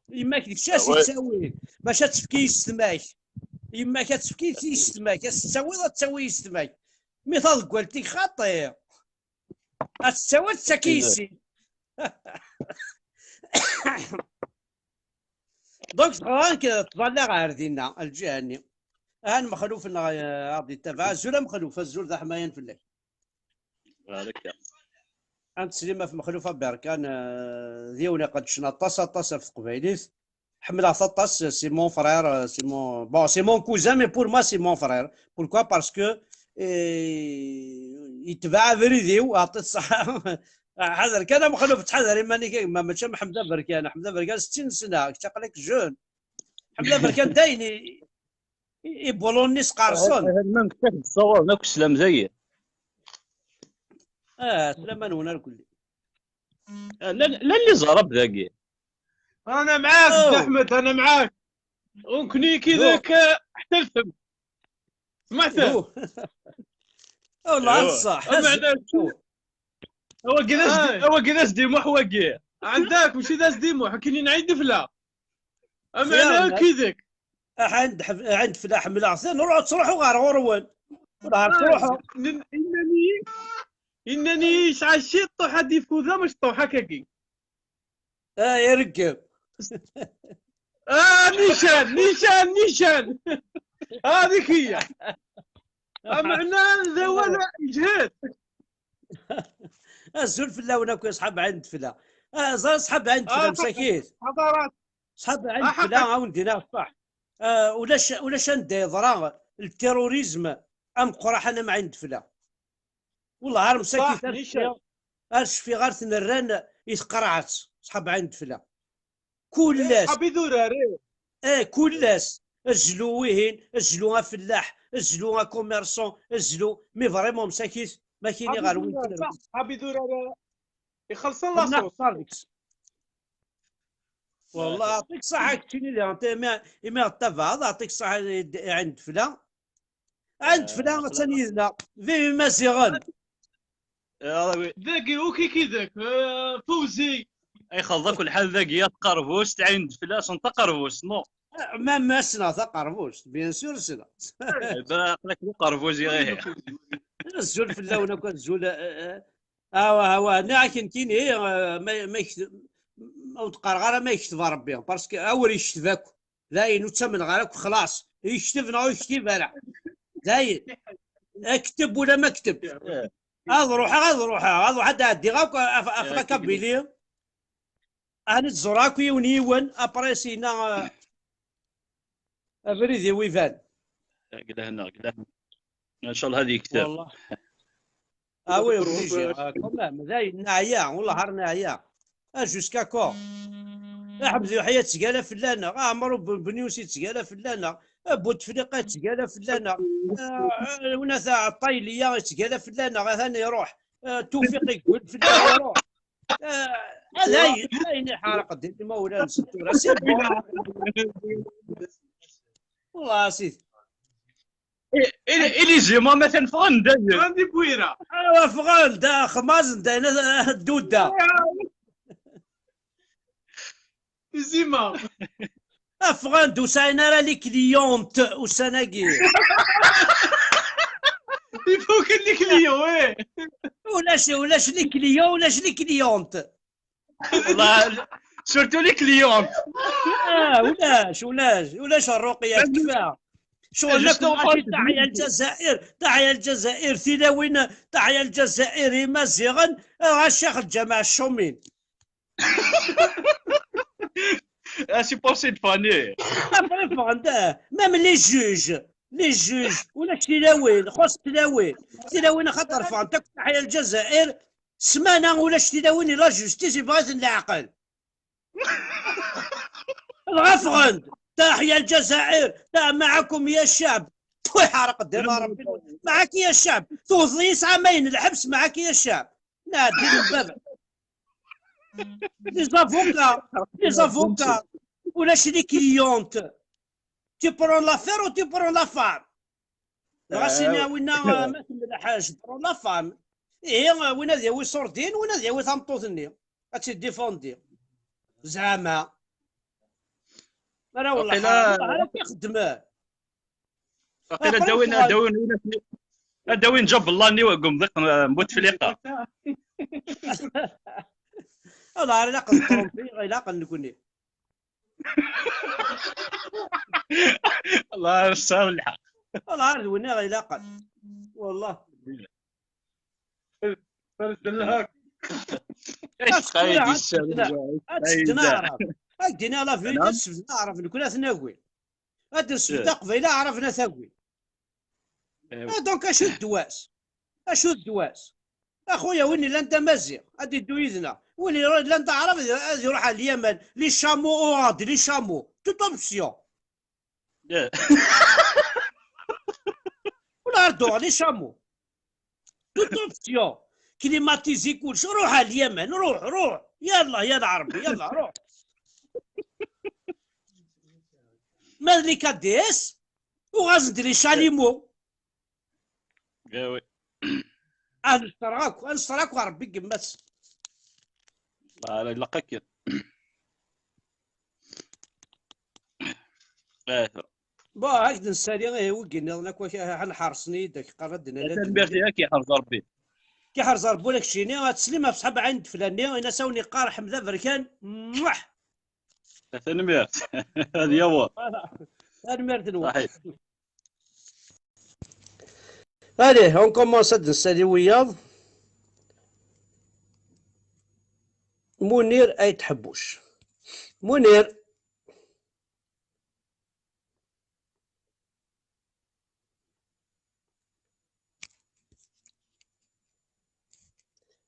Yemma-k d kečč ara s-ittawin. Bac ad tefk i yessetma-k. Yemma-k ad tefk i yessetma-k. Ad s-ttawiḍ, ad tawi yessetma-k. Mi taḍeggalt-ik xaṭi. Ad tettawi, ad tettak i yessi. Donc, tɣara ttẓallaɣ ar dinna, lǧiha-nni. Ahan Mexluf-nneɣ, eh, ad ɣ-d-ittabaɛ. Azul a Mexluf, azul d aḥmayan fell-ak. Ad teslim ɣef Mexluf Aberkan, eh, d yiwen iqeddcen aṭas, aṭas ɣef teqbaylit. Ḥemmleɣ-t aṭas, c'est mon frère, euh, c'est mon, bon, c'est mon cousin, mais pour moi, c'est mon frère. Pourquoi? Parce que eh, yetbeɛ abrid-iw, aɛṭi ṣṣeḥḥa. Ḥader kan a Mexluf, ttḥadar iman-ik a gma, mačči am Ḥmed Aberkan. Ḥmed Aberkan settin sna, kečč aql-ak jeune. Ḥmed Aberkan dayen i, i, ibulun-is qerṣen. Ahat ma nekk ad d-ssawaḍen akk sslam dagi. Ah, sslam-nwen ar kulli. Ah, llan, llan les arabes dagi. أنا معاك، أوه. أحمد، أنا معاك. ونكني كذاك، آه، احتلتم. سمعت؟ أوه. والله أيوه. صح. أما أنا شو؟ هو كذا آه. هو كذا ديموح واقي. عندك ماشي داز ديموح، كاينين عند فلا. أما أنا كذاك. عند حف-، عند فلا حمل عصير، نروح تروحوا غير غرون. نهار آه. تروحوا. إنني، إنني يسعى شي طوحة دي فوزة مش طوحة كاكي. اه، يا ركب. آه، نيشان، نيشان، نيشان. هذيك هي. آه، معناه ذا ولا جهد. الزول في اللون اكو اصحاب عند فلا. آه، زار اصحاب عند فلا آه، مساكين. حضارات. اصحاب عند آه، فلا حقك. عاون دينا صح. آه، ولاش، ولاش ندير ضرا التيروريزم. ام قراح انا ما عند فلا. والله عار مساكين صح، نيشان. ار شفيغ ار تنران يتقرعت صحاب عند فلا. كل إيه، الناس. صحابي ذراري. ايه، كل الناس. الزلو ويهين، الزلو فلاح، الزلو كوميرسون، الزلو، مي فريمون مساكين، ما كاين غير وين ذراري، كاين. صح، صحابي ذراري. يخلص الله صوص. والله يعطيك الصحة كتشيني لي، انت ما، ما غطى بعض، يعطيك الصحة عند فلان. عند فلان ثاني لا. في مازيغن. يا ربي. ذاك وكي كي ذاك، آه، فوزي. اي خلطك الحال ذاك يا تقربوش، تعين فلاش انت قربوش، نو. ما، ما سنا تقربوش، بيان سور سنا. عقلك مو قربوش يا غير. الزول في اللون، كان الزول، آه، آه. اوا، اوا، انا كنتيني، آه، ما، ما يكتب، ما وتقرا غير ما يكتب ربي، باسكو اور يكتب اكو. داين وتسمن غير اكو خلاص. يكتب نو يكتب انا. داين. اكتب ولا ما اكتب. هذا روحه، هذا روحه، هذا روحه دا عدي غاك اف-، افريكا بيلي. انا تزوراكو يون يون، ابري سينا، آه، افريدي ويفان. قلها لنا، قلها لنا. ان شاء الله هذه يكتب. والله. اه وي، اوبليجي. آه، كومام، داين نعيا، والله هار نعيا. اه، جوسكا كو. احمد يحيى تسقالا فلانا، اه، عمرو بن، بن يوسف تسقالا فلانا، اه، بوتفليقه تسقالا فلانا، اه، آه، وناث عطايليه تسقالا فلانا، غا ثاني يروح، اه، توفيق يقول فلانا يروح. اه، هذا هي، هذا هي حارق الدين، ما ولا نسدو راسي. والله سيدي. إلي، إلي زيما مثلًا فغن داير. عندي بويرة. ايوا فغن دا خماز دا هنا دودا. زيما. افغان دوساين راه لي كليونت وسناقي. يفوك لي كليون، وي. ولاش، ولاش لي كليون، ولاش لي كليونت. والله، سورتو لي كليون. اه، ولاش، ولاش، ولاش الرقية تكفى. شغل لكم ماشي تاع عيال الجزائر، تاع عيال الجزائر، تلاوين تاع عيال الجزائر، مازيغن، آه، الشيخ الجماعة الشومين. آه، سي بوسيد فاني. ابري فغنده، ميم لي جوج، لي جوج، ولا تلاوين، خص تلاوين، تلاوين خاطر فغنتك تاع عيال الجزائر، سمانة ولا شتي داويني لا جوستيس يبغى العقل. الغفغن، تحيا الجزائر، تا معكم يا الشعب. توي حرق الدين ربي. معك يا الشعب. توضي يسعى ماين الحبس معك يا الشعب. نادي الباب. لي زافوكا، لي زافوكا. ولاش لي كليونت. تي برون لافير و تي برون لافام. غاسيني وينا ما تملحاش برون لافام. ايه، وين هذا ياوي صوردين، وين هذا ياوي تمطوطني. هاتي ديفوندي. زعما. راه والله واقيلا حرام، والله راه كيخدم. واقيلا داوين، داوين، داوين جاب الله ني وقم ضيق بوتفليقة. والله راه لا قد ترومبي، لا قد نكوني. الله يستر الحق. والله عارف وين غير لاقل. والله. فرد الهاك. ايش قايد الشام؟ هاك شفت نعرف. هاك دينا لا فيديو شفت نعرف نكون اثناوي. هاد السفتا قبيله عرفنا ثاوي. Eh oui. Ah, donc, acu d ddwa-s? Acu d ddwa-s? A xuya, win yellan d amaziɣ, ad iddu yid-neɣ. Win yellan d aɛrab, ad iruḥ ar Lyaman. Les chameaux ont des chameaux. Toute option. Eh. Wala ar d-uɣal, les chameaux. Toute option. Climatisé kullec. Ruḥ ar Lyaman, ruḥ, ruḥ. Yalla, ya Lɛerbi, yalla, ruḥ. Ma d les K D S, uɣazen-d les chalumeaux. Eh oui. Ad nesreɣ akk, ad nesreɣ akk, Rebbi yemma-s. Ah, la, ilaq akken. Eh. Bon, ad k-d-nessali, eh, wigi nniḍen akk, ak-, ad ḥerṣen-iyi-d, ak-, qqaren ad d-nini. Tanemmirt, ad k-iḥrez Rebbi. K-iḥrez Rebbi ula keččini, ad teslim ɣef ṣṣḥab Ɛin Deflani, in-as a wen-iqqar Ḥmed Aberkan. Mwah! Tanemmirt. Ad yaweḍ. Tanemmirt-nwen. Ṣaḥit. Allez, on commence ad d-nsali wiyaḍ. Munir Ayt Ḥebbuc. Munir.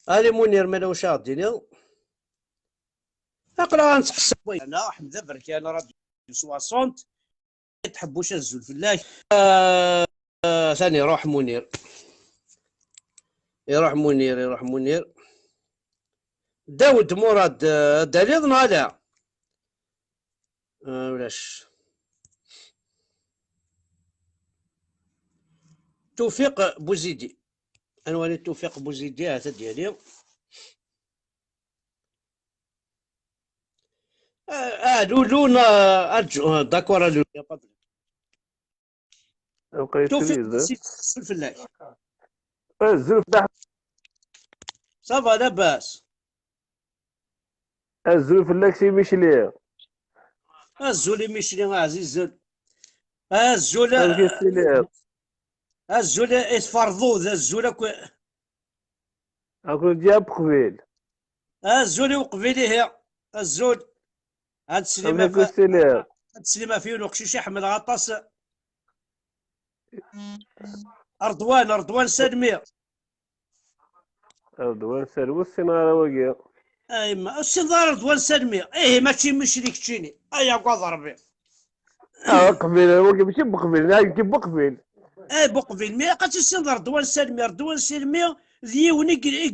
Allez, Munir, ma la wacu ad d-tiniḍ. Aql-aɣ ad nettḥessab wayen. Ana Ḥmed Aberkan, Radio soixante. Tḥebbuc, azul fell-ak. Ah, ah, tani iruḥ Munir. Iruḥ Munir, iruḥ Munir. Dawed Murad, ah, ad d-taliḍ neɣ ala? Ah, ulac. Tufiq Buzidi. Ad nwali Tufiq Buzidi, ahat ad d-yali. Ah, ah, Lulu, na, arǧu, ah, d'accord, a Lulu, y a pas de problème. Tufiq, si txeṣṣel fell-ak. Azul fell-ak. Ça va, labas? Azul fell-ak, si Micli. Azul i Micli, ɛzizen. Azul. Amek i tettiliḍ? Azul i tferḍuḍ, azul akk. Akk d uqbil. Azul i uqbil, ihi. Azul. Ad teslim ɣef, ad teslim ɣef yiwen uqcic i ḥemmleɣ aṭas. Ṛedwan, Ṛedwan Salmi. Ṛedwan Salmi, ur ssineɣ ara wagi. A yemma, ur tessineḍ ara Ṛedwan Salmi? Ihi mačči Micli keččini. Ay agad Ṛebbi. Ah, qbil, wagi mačči Buqbil, neɣ nekki Buqbil. Eh, Buqbil, mi ilaq ad tissineḍ Ṛedwan Salmi. Ṛedwan Salmi d yiwen i i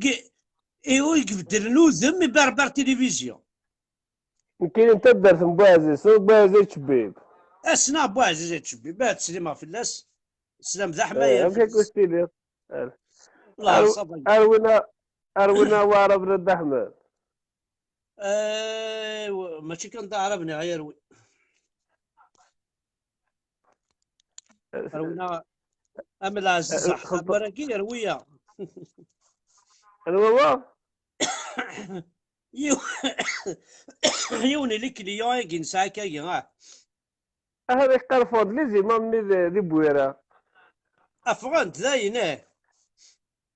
i i ibeddlen udem i Berber Télévision. Nekkini n taddart n Buɛziz, ssneɣ Buɛziz Ayt Cebbib. Ssneɣ Buɛziz Ayt Cebbib, ad teslimeɣ fell-as. Sslam d aḥmayan. Eh, amek akka i s-tiliḍ? Ar-, arwin-a, arwin-a Waɛrab n Dda Ḥmed. Eh, mačči kan d aɛrab, neɣ yerwi. Rwin-aɣ am lɛaziz, eh, xebbṛ-agi yerwi-yaɣ. Anwa wa? Yiw-, yiwen n les clients-agi nesɛa akkagi, ah. Aha, ad iqqar ffɣen-d les imams-nni di, di Bwira. Ffɣen-d dayen, eh.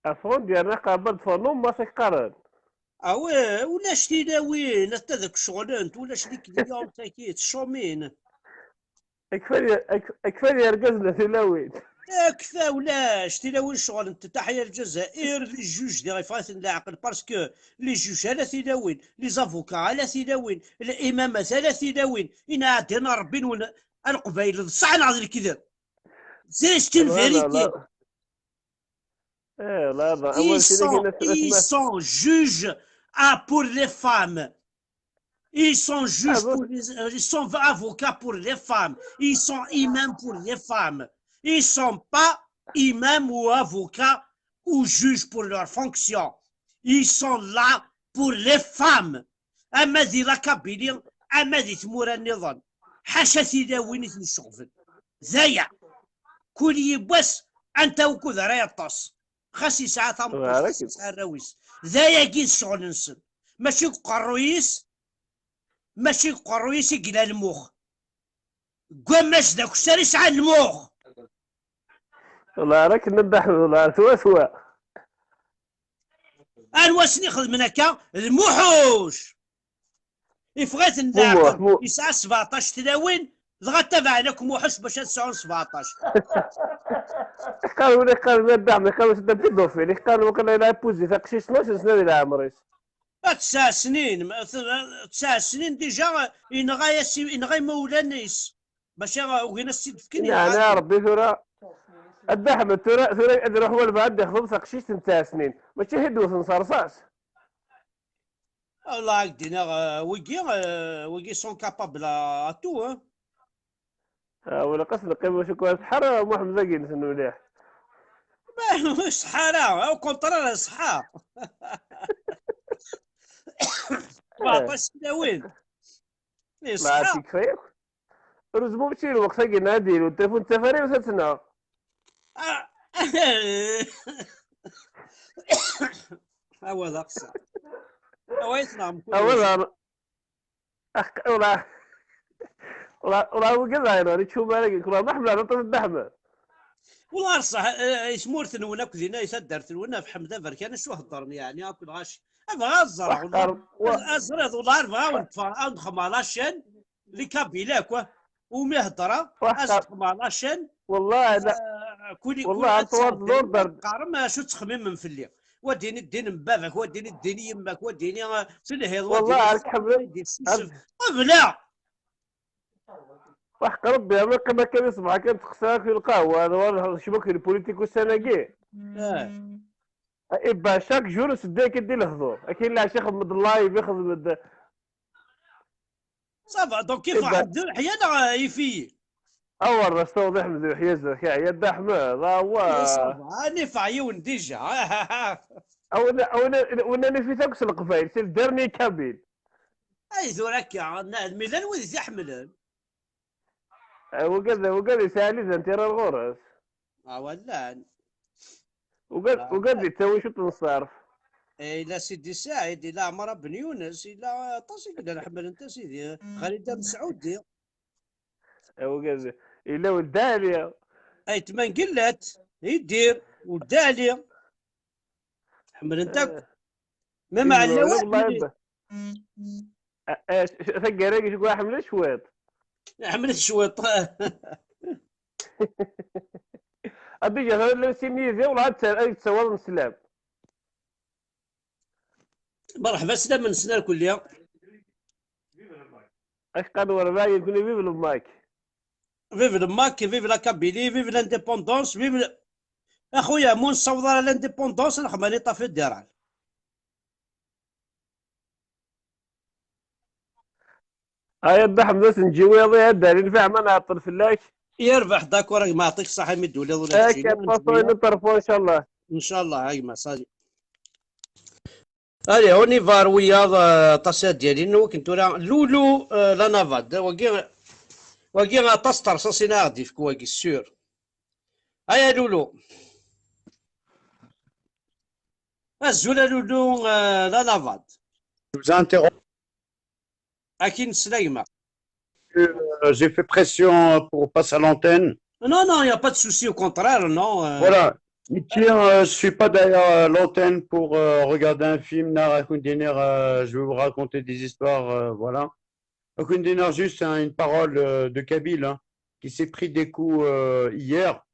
Ffɣen-d yerna qqaren-d ffɣen, ma s-qqaren. Ah oui, ulac tilawin, atta deg ccɣel-ent, ulac les clients-agi, ttcumin. Akfa, akfa yergazen a tilawin. Akfa ulac, tilawin ccɣel n Taḥya Lezzayer, les juges diɣ yeffeɣ-iten leɛqel, parce que les juges ala tilawin, les avocats ala tilawin, les imamat ala tilawin, inɛaden Rebbi-nwen a Leqbayel, d ṣṣeḥ neɣ d lekdeb? C'est une vérité. Eh, là, là, ils sont, ils sont juges, ah, pour les femmes. Ils sont juges pour les, euh, ils sont avocats pour les femmes. Ils sont imams pour les femmes. Ils sont pas imams ou avocats ou juges pour leur fonction. Ils sont là pour les femmes. Ama di la Kabylie, ama di tmura nniḍen. Ḥaca tilawin i ten-iceɣben. D aya. Kul yiwwas anta ukud ara yeṭṭes. Xas yesɛa tameṭṭut, xas yesɛa arraw-is. D ayagi i d ccɣel-nsen. Mačči deg uqerruy-is, mačči deg uqerruy-is i yella lmux. Deg wammas d akessar i sɛan lmux. Wallah, ara k-nna Dda Ḥmed, wallah, ar tura tura. Anwa sen-ixedmen akka? D Muḥuc. Iffeɣ-iten leɛqel. Yesɛa sbeɛṭac tlawin, Dɣa tabaɛen akk Muḥus bac ad sɛun sebɛeṭṭac. Iqqar win iqqaren a Dda Ḥmed, iqqaren c'est un pédophile, iqqaren waqila yella épousé taqcict tnac sna di leɛmer-is. Tesɛa snin, tesɛa snin déjà, yenɣa-yas, yenɣa imawlan-is. Bac ugin ad s-tt-id-fken. Yeɛni a Rebbi tura, a Dda Ḥmed, tura, tura ad iruḥ walbeɛd ad d-ixḍeb taqcict n tesɛa snin, mačči ad d-wten s rṣas. Wallah, ad k-d-iniɣ, euh, wigi, euh, wigi sont capables à, à tout, hein. Ah, wala qas neqqim wacu kan tḥar Muḥemmed-agi-nsen mliḥ. Ṣṣeḥḥa ara, au contraire, ṣṣeḥḥa. Beɛṭac tlawin. Ṣṣeḥḥa. Heureusement mačči lweqt-agi n ad yili uṭṭifu n tafari ur t-ttnaɣ. Awal aqsa. Awal aqsa. Awal. Ula, ula, ula wigi d ayen ur yeččum ara deg kra ma ḥemmleɣ aṭas Dda Ḥmed. Wala ṣṣeḥ, eh, i tmurt-nwen akk dinna, i taddart-nwen, ɣef Ḥmed Aberkan, acu heddren yeɛni akk lɣaci? Abɣa ad ẓreɣ, wala, ad ẓreɣ, wala ar bɣa ad wen-ṭṭfeɣ, ad wen-xemmeɣ lacan, les Kabyles akk, umi heddreɣ, ad wen-xemmeɣ lacan. Wala, wala, ad twaḍ lurder. Qqarem acu ttxemmimen fell-i. Wa dini ddin n baba-k, wa dini ddin n yemma-k, wa dini, eh, telhiḍ, wa dini. Wallah, ar k-ḥemmlen. Qebleɣ! Waḥq Rebbi, ama qqim akka di ṣṣbeḥ kan teqsa akk lqahwa, ad ɣur-neḥḍer cmu akk lpolitik ussan-agi. Eh. Ibba, chaque jour nseddu akka di lehdur. Akken leɛca xedm-d live, ixdem-d. Ça va, donc kif Ḥmed Uḥya neɣ yif-iyi? Awer d as-taweḍ i Ḥmed Uḥya zdat, yeɛya Dda Ḥmed, awa. Eh, ça va, nifeɛ yiwen déjà. Awna, awna, awna nifit akk s leqbayel, c'est le dernier kabyle. Ay tura akka, nɛedmi llan wid i t-iḥemmlen. Eh, wigad, wigad yesɛa lidan tira ɣur-s. Ah, wallan. Wigad, ah, wigad yettawi cwiṭ n ṣṣerf. Eh, ila Sidi Saɛid, ila Ɛmer Ben Yunes, ila aṭas i yellan ḥemmlen-t a Sidi. Xalida Mesɛudi. Eh, wigad, ila Weled Ɛli. Aytma n Gillat, Idir, Weled Ɛli. Ḥemmlen-t akk. Eh. Même Ɛli Waḥed. Taggara-agi seg ḥemmlet cwiṭ. Ḥemmlet cwiṭ. Ad d-iǧǧeɣ tura llan sin yid-i, wala ad ttawaḍen sslam. Merḥba, sslam-nsen ar kulli. Ak qqaren ur bɛid, nekkni vive le Mac. Vive le Mac, vive la Kabylie, vive l'indépendance, vive le... Axuya, mu nessaweḍ ara l'indépendance, nexmani ṭa fédéral. Ay a Dda Ḥmed, ad ten-ǧǧiwiḍ, ay a Dda Ɛli, nfiɛ ma nɛeṭṭel fell-ak. Yerbeḥ, d'accord, a gma, yeɛṭik ṣṣeḥḥa imi d-tuliḍ ula d keččini. Ad k-id-ṭṭafeɣ une autre fois, inchallah. Inchallah, a gma, salut. Allez, on y va ar wiyaḍ, euh, aṭas ara d-yalin, wakken tura Loulou, euh, Lanavade, wagi, wagi aṭas n terṣaṣin ara ɣ-d-ifk wagi, sûr. Aya Loulou. Azul a Loulou, euh, Lanavade. Je vous interromps. Akin s lagma. Euh, j'ai fait pression pour passer à l'antenne. Non, non, il n'y a pas de souci, au contraire, non. Euh. Voilà. Ici, euh, je suis pas derrière, euh, l'antenne pour, euh, regarder un film, neɣ ad ken-d-iniɣ, euh, je vais vous raconter des histoires, euh, voilà. Ad ken-d-iniɣ juste, hein, une parole, euh, de Kabyle, hein, qui s'est pris des coups, euh, hier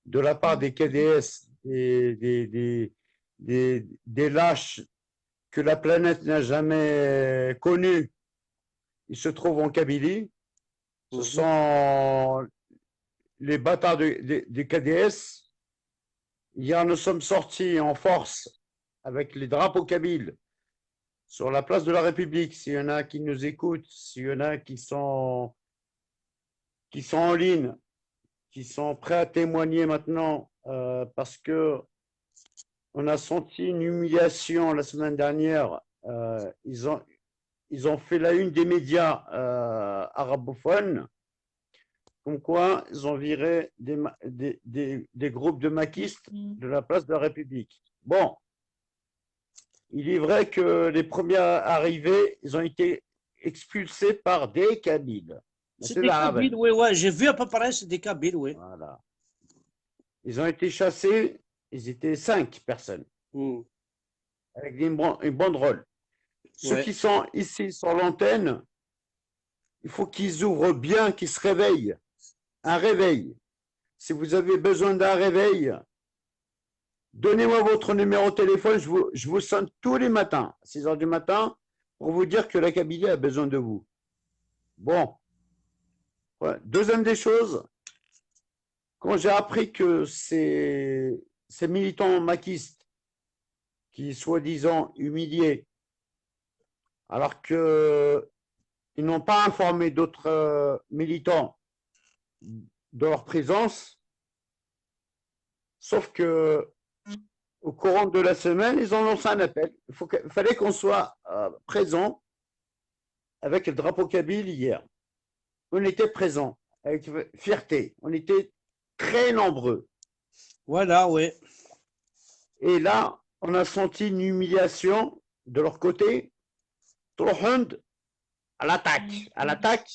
de la part des K D S, des, des, des, des, des lâches que la planète n'a jamais connus. Ils se trouvent en Kabylie. Ce sont les bâtards de, de, du K D S. Hier, nous sommes sortis en force avec les drapeaux kabyles sur la place de la République. S'il y en a qui nous écoutent, s'il y en a qui sont, qui sont en ligne, qui sont prêts à témoigner maintenant, euh, parce que on a senti une humiliation la semaine dernière. Euh, ils ont, ils ont fait la une des médias, euh, arabophones, comme quoi ils ont viré des, des, des, des groupes de maquistes de la place de la République. Bon, il est vrai que les premiers arrivés, ils ont été expulsés par des Kabyles. C'est des Kabyles, oui, ouais, j'ai vu à peu près, c'est des Kabyles, oui. Voilà. Ils ont été chassés, ils étaient cinq personnes. Mm. Avec une, une banderole. Ceux qui sont ici sur l'antenne, Il faut qu'ils ouvrent bien, qu'ils se réveillent. Un réveil. Si vous avez besoin d'un réveil, donnez-moi votre numéro de téléphone, je vous, je vous sonne tous les matins, à six heures du matin, pour vous dire que la Kabylie a besoin de vous. Bon. Ouais. Deuxième des choses, quand j'ai appris que ces, ces militants maquistes qui, soi-disant, humiliés, alors que ils n'ont pas informé d'autres euh, militants de leur présence, sauf que au courant de la semaine, ils ont lancé un appel. Il faut que- fallait qu'on soit euh, présent avec le drapeau kabyle hier. On était présent avec fierté. On était très nombreux. Voilà, oui. Et là, on a senti une humiliation de leur côté. Trop à l'attaque. À l'attaque.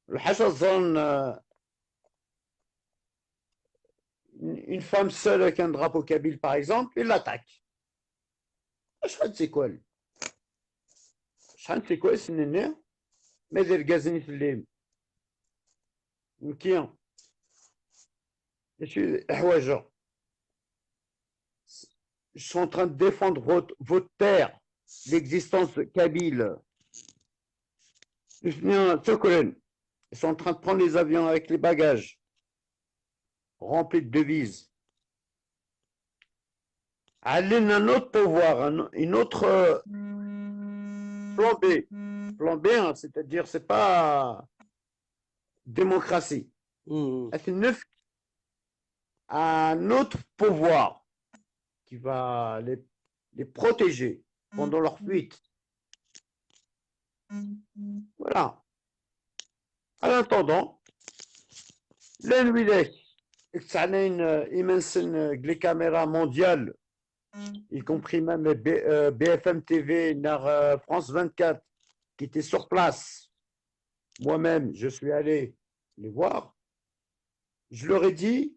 Le Hassazan, euh, une femme seule avec un drapeau kabyle, par exemple, il l'attaque. شحال c'est quoi شحال c'est quoi سنيني ما دير كازني في الليل نكي شي حوايج je suis en train de défendre votre, votre terre, l'existence kabyle. Ils sont en train de prendre les avions avec les bagages remplis de devises. Allez, un autre pouvoir, une autre euh, plan B. Plan B, hein, c'est-à-dire, c'est pas démocratie. Mmh. Un autre pouvoir qui va les, les protéger pendant leur fuite. Voilà. En attendant, les caméras mondiales, y compris même B F M T V, euh, France vingt-quatre, qui étaient sur place. Moi-même, je suis allé les voir. Je leur ai dit,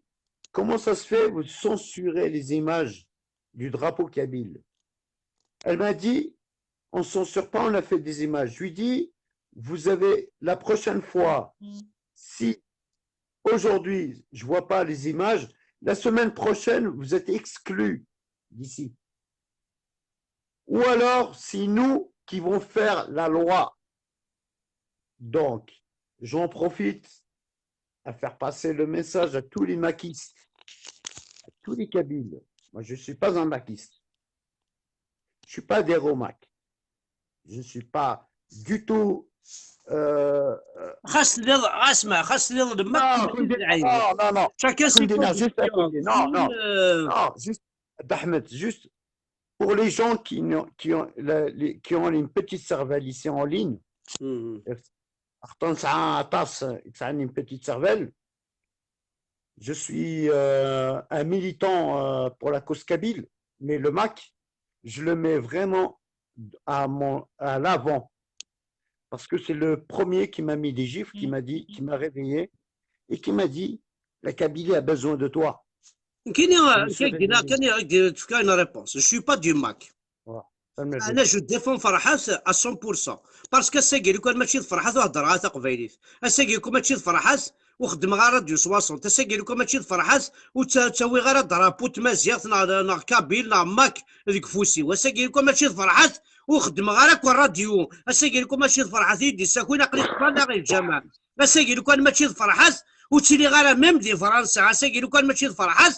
comment ça se fait, vous censurez les images du drapeau kabyle ? Elle m'a dit, on ne censure pas, on a fait des images. Je lui dis, vous avez la prochaine fois, si aujourd'hui je ne vois pas les images, la semaine prochaine, vous êtes exclu d'ici. Ou alors, c'est nous qui vont faire la loi. Donc, j'en profite à faire passer le message à tous les maquistes, à tous les Kabyles. Moi, je ne suis pas un maquiste. Je ne suis pas des Romaques. Je ne suis pas du tout. Euh... خاص تدير اسمع خاص تدير دمك non, non, non. Chacun ses non, non, juste, non, non, juste, Ahmed, juste pour les gens qui, ont, qui, ont, qui ont une petite cervelle ici en ligne, une petite cervelle, je suis euh, un militant euh, pour la cause kabyle, mais le MAK, je le mets vraiment à, mon, à l'avant. Parce que c'est le premier qui m'a mis des gifles, qui m'a dit, qui m'a réveillé et qui m'a dit, la Kabylie a besoin de toi. كاين كاين كاين تفكا une réponse. Je suis pas du MAK. انا je défends فرحات à cent pour cent. Parce que ass-agi lukan mačči d Ferḥat ur heddreɣ ara taqbaylit. Ass-agi lukan mačči d Ferḥat ur xeddmeɣ ara radio soixante. Ass-agi lukan mačči d Ferḥat ur ttawiɣ ara drapeau n tmaziɣt neɣ neɣ kabyle neɣ MAK deg ufus-iw. Ass-agi lukan mačči d Ferḥat ur xeddmeɣ ara akk radio. Ass-agi lukan mačči d Ferḥat i yi-d-issakin aql-i ṭṭalaɣ i lǧameɛ. Ass-agi lukan mačči d Ferḥat ur ttiliɣ ara même di Fransa. Ass-agi lukan mačči d Ferḥat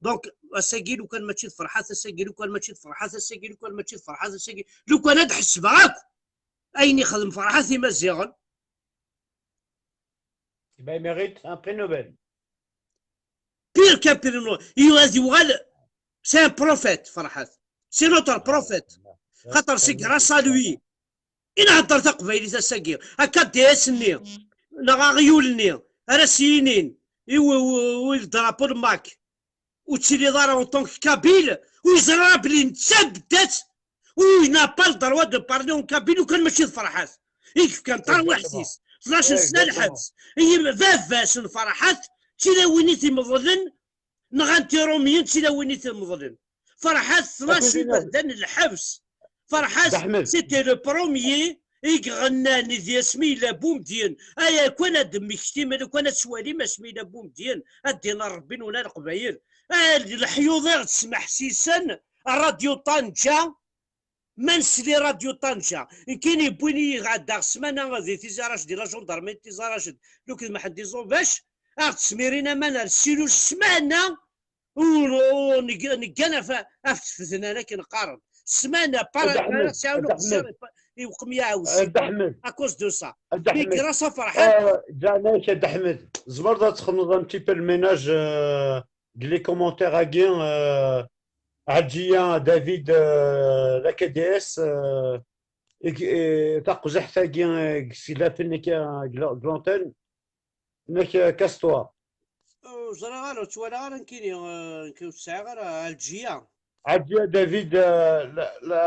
Donc, ass-agi lukan mačči d Ferḥat, ass-agi lukan mačči d Ferḥat, ass-agi lukan mačči d Ferḥat, ass-agi lukan ad ḥesbeɣ akk ayen ixdem Ferḥat Imaziɣen. Eh ben, il mérite un prix Nobel. Pire qu'un prix Nobel. Ad yuɣal, c'est un prophète, Ferḥat. C'est notre prophète. Xaṭer c'est grâce à lui i nhedder taqbaylit ass-agi. Akka D S-nni neɣ aɣyul-nni ara s-yinin i le drapeau de MAK ur tettiliḍ ara en tant que kabyle, ur yeẓri ara belli netta beddat, ur n'a pas le droit de parler en kabyle, lukan mačči d Ferḥat i yefkan tarwiḥt-is tnac sna lḥebs. Baba-s n Ferḥat d tilawin i t-imeḍlen, nɣan-t iṛumiyen d tilawin i t-imeḍlen. Ferḥat tnac iberdan n lḥebs. Ferḥat c'était le premier i iɣennan di asmi yella Bumedyen, ay akwan ad d-temmektim, ay akwan ad twalim asmi yella Bumedyen, ad d-inar Rebbi-nwen a Leqbayel. Ay, leḥyuḍ i ɣ-d-smeḥsisen, Radio Tanja, ma nsli Radio Tanja, nekkini yewwin-iyi ɣer daɣ ssmana di Tizi Raced, di la gendarmerie de Tizi Raced, luked Mḥend Iẓubac, a ɣ-d-smirin aman ar Silu ssmana, ur, ur neg-, neggan af, af tfednan akken qqaren. Ssmana, para, Ḥmed, ara sɛiwen Ḥmed. Uqṣir, i uqmiɛ awsen. Ḥmed. À cause de ça. Mais grâce à Ferḥat. Euh, Janek, Ḥmed, tzemreḍ ad txedmeḍ un petit peu le ménage, euh, deg les commentaires-agi, euh, Ɛelǧiya David, euh, la K D S, euh, i, i, taqziḥt-agi, euh, deg seglafen-agi, euh, deg la-, deg l'antenne, nek, euh, casse-toi. Ur ẓriɣ ara, ur ttwalaɣ ara nekkini, euh, nekk ur sɛiɣ ara Ɛelǧiya. Ɛelǧiya David, euh, la, la,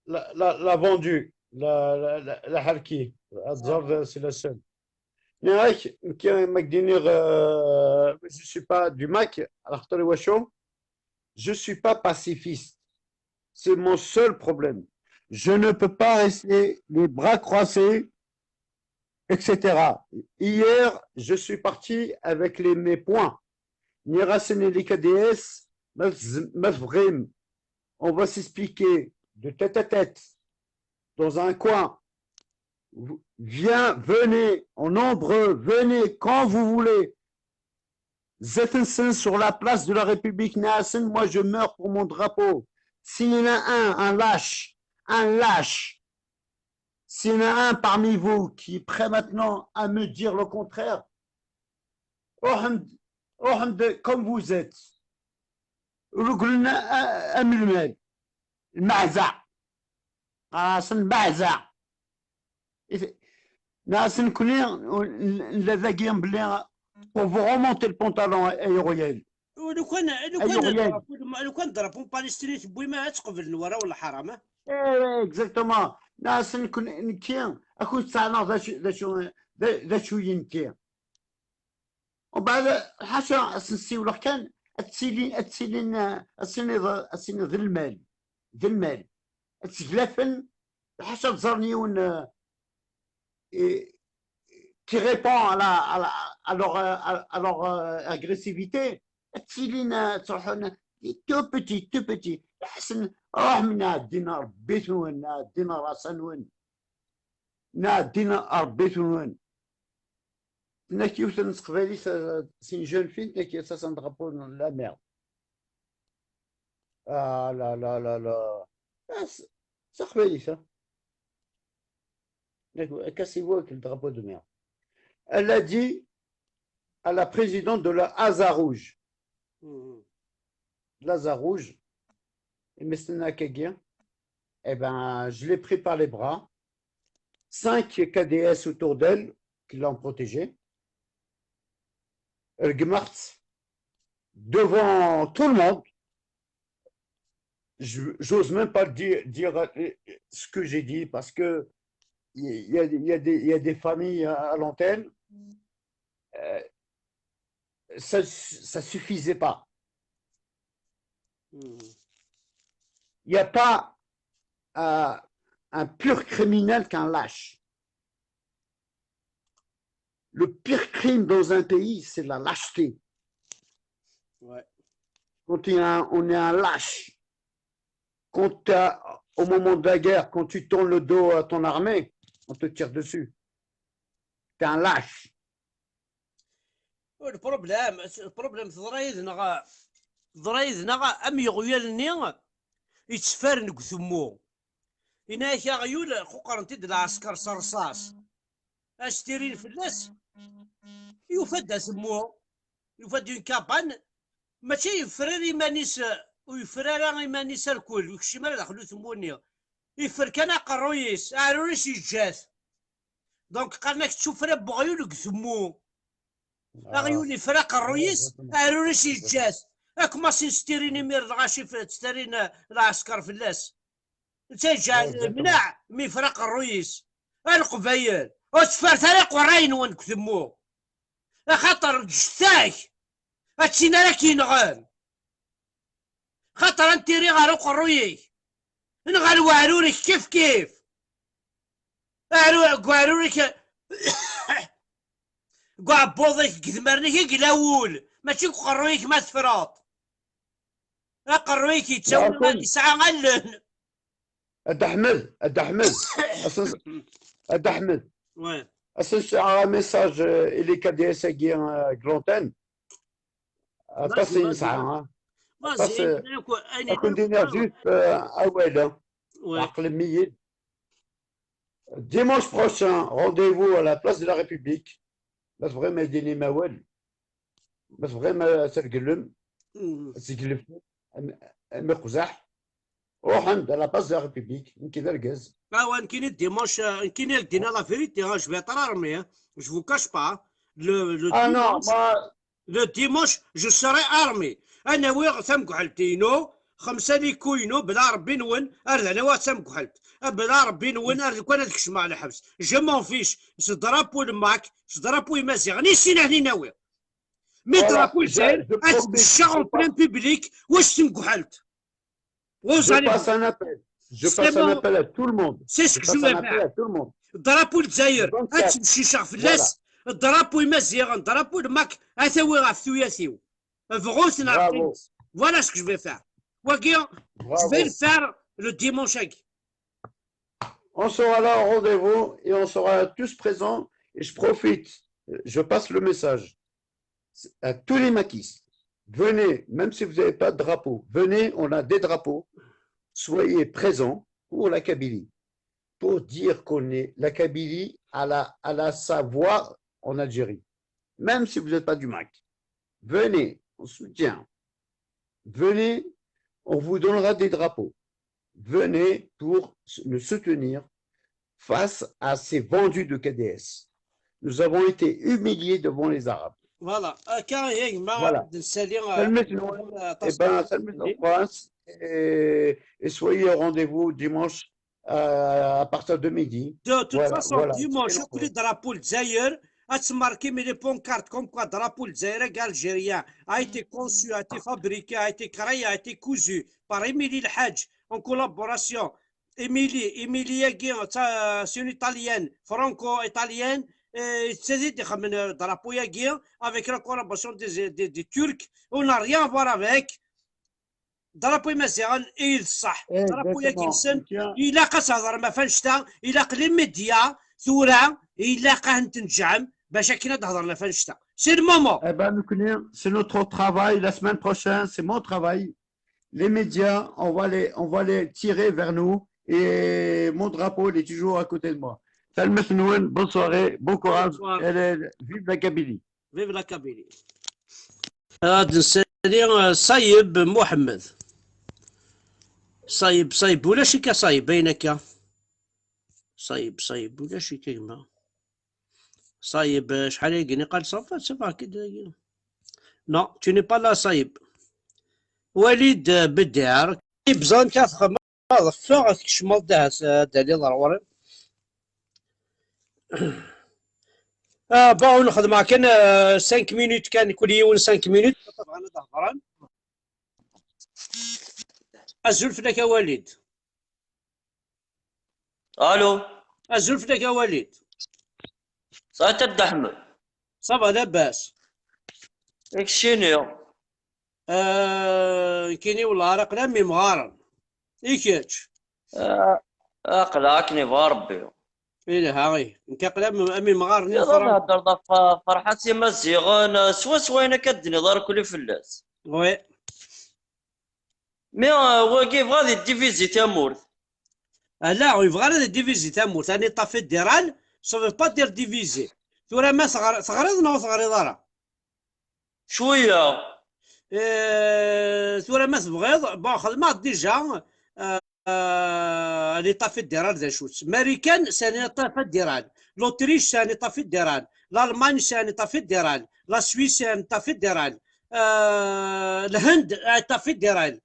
la, la, la vendu, la, la, la, la ḥerki, ad tẓer, c'est la seule. Nniɣ-ak, nekki ma k-d-iniɣ, euh, je suis pas du MAK, ɛla xaṭer iwacu? Je suis pas pacifiste. C'est mon seul problème. Je ne peux pas rester les bras croisés, et cetera. Hier, je suis parti avec les, mes points. Nniɣ-asen i les K D S, ma tz-, ma tebɣim, on va s'expliquer de tête à tête, dans un coin. Vous- Viens, venez, en nombre, venez quand vous voulez. Zdat-nsen sur la place de la République, nniɣ-asen, moi je meurs pour mon drapeau. S'il y en a un, un lâche, un lâche, s'il y en a un parmi vous qui est prêt maintenant à me dire le contraire, ruḥem-d, ruḥem-d comme vous êtes. Rewlen a-, a-, am lmal. Lmeɛza. Qqar-asen lmeɛza. Nniɣ-asen nekkni, n-, nella dagi belli pour vous remonter le pantalon, ay Iɣyal. Lukan, lukan Ay Iɣyal. Drapeau de, lukan drapeau n Palestine i tewwim, ad tqeblen wara wala ḥaram, eh? Eh, exactement. Nniɣ-asen nekkni, nekki, ad kent-sseɛneɣ d acu, d acu, d, d acu-yi nekki. Umbeɛd, ḥaca, ad sen-ssiwleɣ kan, ad tilin, ad tilin, ad tiniḍ, ad tiniḍ d lmal, d lmal. Ad seglafen, ḥaca ad ẓren yiwen, euh, et, qui répond à la, à la, à leur, euh, à, à leur, euh, agressivité, ad tilin, euh, ttruḥun, tout petit, tout petit. Ḥsen, ruḥem, nɛeddin ṛebbit-nwen, nɛeddin ṛasa-nwen. Nɛeddin ṛebbit-nwen. Tenna-k yiwet n teqbaylit, euh, c'est une jeune fille, tenna-k ça, c'est un drapeau de la merde. Ah là là là là. Ah, c'est, c'est taqbaylit, hein. Tenna-k, cassez-vous avec le drapeau de merde. Elle a dit à la présidente de la Aza Rouge. Mhm. L'Aza Rouge, et Mestena Kagir, eh ben, je l'ai pris par les bras. Cinq K D S autour d'elle qui l'ont protégée. Regmart, devant tout le monde, je, j'ose même pas dire, dire, euh, ce que j'ai dit parce que il y a, il y a des, il y a des familles à, à l'antenne. Euh, ça, ça suffisait pas. Hmm. Il n'y a pas, euh, un pur criminel qu'un lâche. Le pire crime dans un pays, c'est la lâcheté. Ouais. Quand il y a un, on est un lâche, quand t'as, au moment de la guerre, quand tu tournes le dos à ton armée, on te tire dessus. T'es un lâche. Le problème, le problème, teḍra yid-neɣ, teḍra yid-neɣ am yeɣyal-nni yettfaren deg utemmu. Yenna-ak aɣyul, quqren-t-id lɛesker s rrṣaṣ. Ad stirin fell-as, yufa-d atemmu, yufa-d une cabane, mačči yeffer ara iman-is, ur yeffer ara iman-is alkul, ur yekcim ara daxel utemmu-nni. Yeffer kan aqerruy-is, aɛrur-is yeǧǧa-t. Donc, qqaren-ak d tuffra n weɣyul deg utemmu. Ah. Aɣyul yeffer aqerruy-is, ah, exactement, aɛrur-is yeǧǧa-t. Exactement. Akk ma s-stirin imir lɣaci f-, ttarin, eh, lɛesker fell-as. Netta yeǧǧa, ah, exactement, lemneɛ, mi yeffer aqerruy-is. A Leqbayel, ur teffret ara iqerray-nwen deg utemmu. Axaṭer ǧǧet-ak, ad tin ara k-yenɣen. Xaṭer ad n-tiri ɣer uqerruy-ik, neɣ ɣer weɛrur-ik kif kif. Aru, deg uɛrur-ik, deg uɛebbuḍ-ik, deg idmaren-ik i yella wul, mačči deg uqerruy-ik ma teffreḍ. Aqerruy-ik yettawi, yesɛa allen. A Dda Ḥmed, a Dda Ḥmed, ass-n, a Dda Ḥmed, ouais, ass-n sɛiɣ un message, euh, i les K D S-agi, euh, deg l'antenne. Aṭas i nesɛa, ha? Aṭas, euh, ad kun-d-iniɣ juste, euh, awal, ha? Ouais. Ɛeqlem-iyi-d. Dimanche prochain, rendez-vous à la place de la République. Ma tebɣim ad d-tinim awal, ma tebɣim ad treglem, ad tzeglem, am, am iqzaḥ, ruḥen-d à la place de la République, nekk d argaz. Ah ouais, nekkini dimanche, euh, nekkini ad k-d-iniɣ la vérité, hein, je vais être armé, hein. Je vous cache pas, hein. Le, le, ah non, dimanche, moi, le dimanche, je serai armé. Ad n-awiɣ tamegḥelt-inu, xemsa les coups-inu, bla Rebbi-nwen, ar d anawa tamegḥelt. Ah, bla Rebbi-nwen, ar d kan ad kecmeɣ lḥebs. Je m'en fiche. S drapeau le MAK, s drapeau imaziɣen, i sin ahni nawi. Mi drapeau Lezzayer, ad tmecceɣ en plein public, wac temguḥelt? Vous allez voir. Je passe un appel. Je passe un appel à tout le monde. C'est ce que je vais faire. Drapeau Lezzayer, ad tmecceɣ fell-as. Drapeau imaziɣen, drapeau le MAK, ad t-awiɣ ɣef tuyat-iw. Bɣut neɣ qqimet. Voilà ce que je vais faire. Wagi, je vais le faire le dimanche-agi. On sera là au rendez-vous et on sera tous présents. Et je profite, je passe le message à tous les makistes. Venez, même si vous n'avez pas de drapeau, venez, on a des drapeaux. Soyez présents pour la Kabylie, pour dire qu'on est, la Kabylie, elle a, elle a sa voix en Algérie, même si vous n'êtes pas du MAK. Venez, on soutient. Venez, on vous donnera des drapeaux. Venez pour s-, nous soutenir face à ces vendus de K D S. Nous avons été humiliés devant les Arabes. Voilà. Akka, ya gma, voilà. Ad nsali, euh, tanemmirt-nwen. Eh ben, tanemmirt-nwen, et, et soyez au rendez-vous dimanche, euh, à partir de midi. De toute façon, voilà, dimanche, akk les drapeaux Lezzayer, ad tmarkim les pancartes comme quoi drapeau Lezzayer, algérien, a été conçu, a été fabriqué, a été créé, a été cousu par Émilie El Hadj en collaboration. Émilie, Émilie-agi, c'est une italienne, franco-italienne, et c'est des drapeaux-agi avec la collaboration des, des, des Turcs. On n'a rien à voir avec. Drapeau imaziɣen i d ṣṣeḥ. Drapeau-agi-nsen, ilaq ad thedrem ɣef annect-a, ilaq les médias, tura, ilaq ad ten-tneǧǧem, bac akken ad d-hedren ɣef annect-a. C'est le moment. Eh ben, nekkni, c'est notre travail. La semaine prochaine, c'est mon travail. Les médias, on va les, on va les tirer vers nous. Et mon drapeau, il est toujours à côté de moi. Tanemmirt-nwen, bonne soirée, bon courage. Bonsoir. Et vive la Kabylie. Vive la Kabylie. Ad nsali, euh, Sayeb Mohamed. Sayeb, Sayeb, ulac-ik a Sayeb, ayen akka. Sayeb, Sayeb, ulac-ik a gma. Sayeb, euh, acḥal ay niqal ça va, ça va, kid-agi. Non, tu n'es pas là, Sayeb. Walid, euh, Bediar. Bẓan ka txemmeḍ, ffeɣ, tkecmeḍ-d ahat, euh, ad d-taliḍ ar ɣur-i. Ah, bon, nxedmeɣ kan, euh, cinq minutes kan, kul yiwen cinq minutes. Bɣan ad hedren. Azul fell-ak a Walid. Allô. Azul fell-ak a Walid. Ça va, Dda Ḥmed? Ça va, labas. Keččini? Euh, nekkini wellah ar aql-i am imɣaren. I kečč? Ah, aql-aɣ akken yebɣa Rebbi. Ilha, ih. Nekk aql-i am, am imɣaren. Iḍ-a nehder ɣef Ferḥat Imaziɣen, swaswa ayen akka d-tenniḍ, ar kuli fell-as. Oui. Mais, euh, wagi yebɣa ad idivisi tamurt. Ala, ur yebɣi ara ad idivisi tamurt. Un État fédéral, ça veut pas dire diviser. Tura ma teɣr-, teɣriḍ neɣ ur teɣriḍ ara? Cwiya. Euh, tura ma tebɣiḍ, bon, xedmeɣ déjà, euh, euh, un État fédéral d acu-tt. Marikan, c'est un État fédéral. L'Autriche, c'est un État fédéral. L'Allemagne, c'est un État fédéral. La Suisse, c'est un État fédéral. Euh, Lhend, un État fédéral.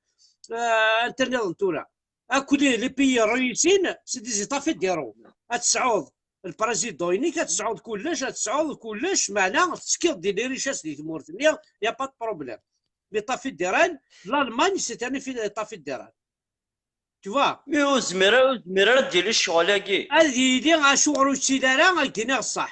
Euh, anta nniḍen tura? Akk les, les pays réussin, c'est des États fédéraux. Ad tesɛuḍ le président-inek, ad tesɛuḍ kullec, ad tesɛuḍ kullec, meɛna tettekkiḍ di les richesses di tmurt-nni, y a pas de problème. L'État fédéral, l'Allemagne, c'est un État fédéral. Tu vois? Mais ur zmir ara, ur zmir ara ad d-yili ccɣel-agi. Ad yili, acuɣer ur yettili ara, ad k-d-iniɣ ṣṣeḥ.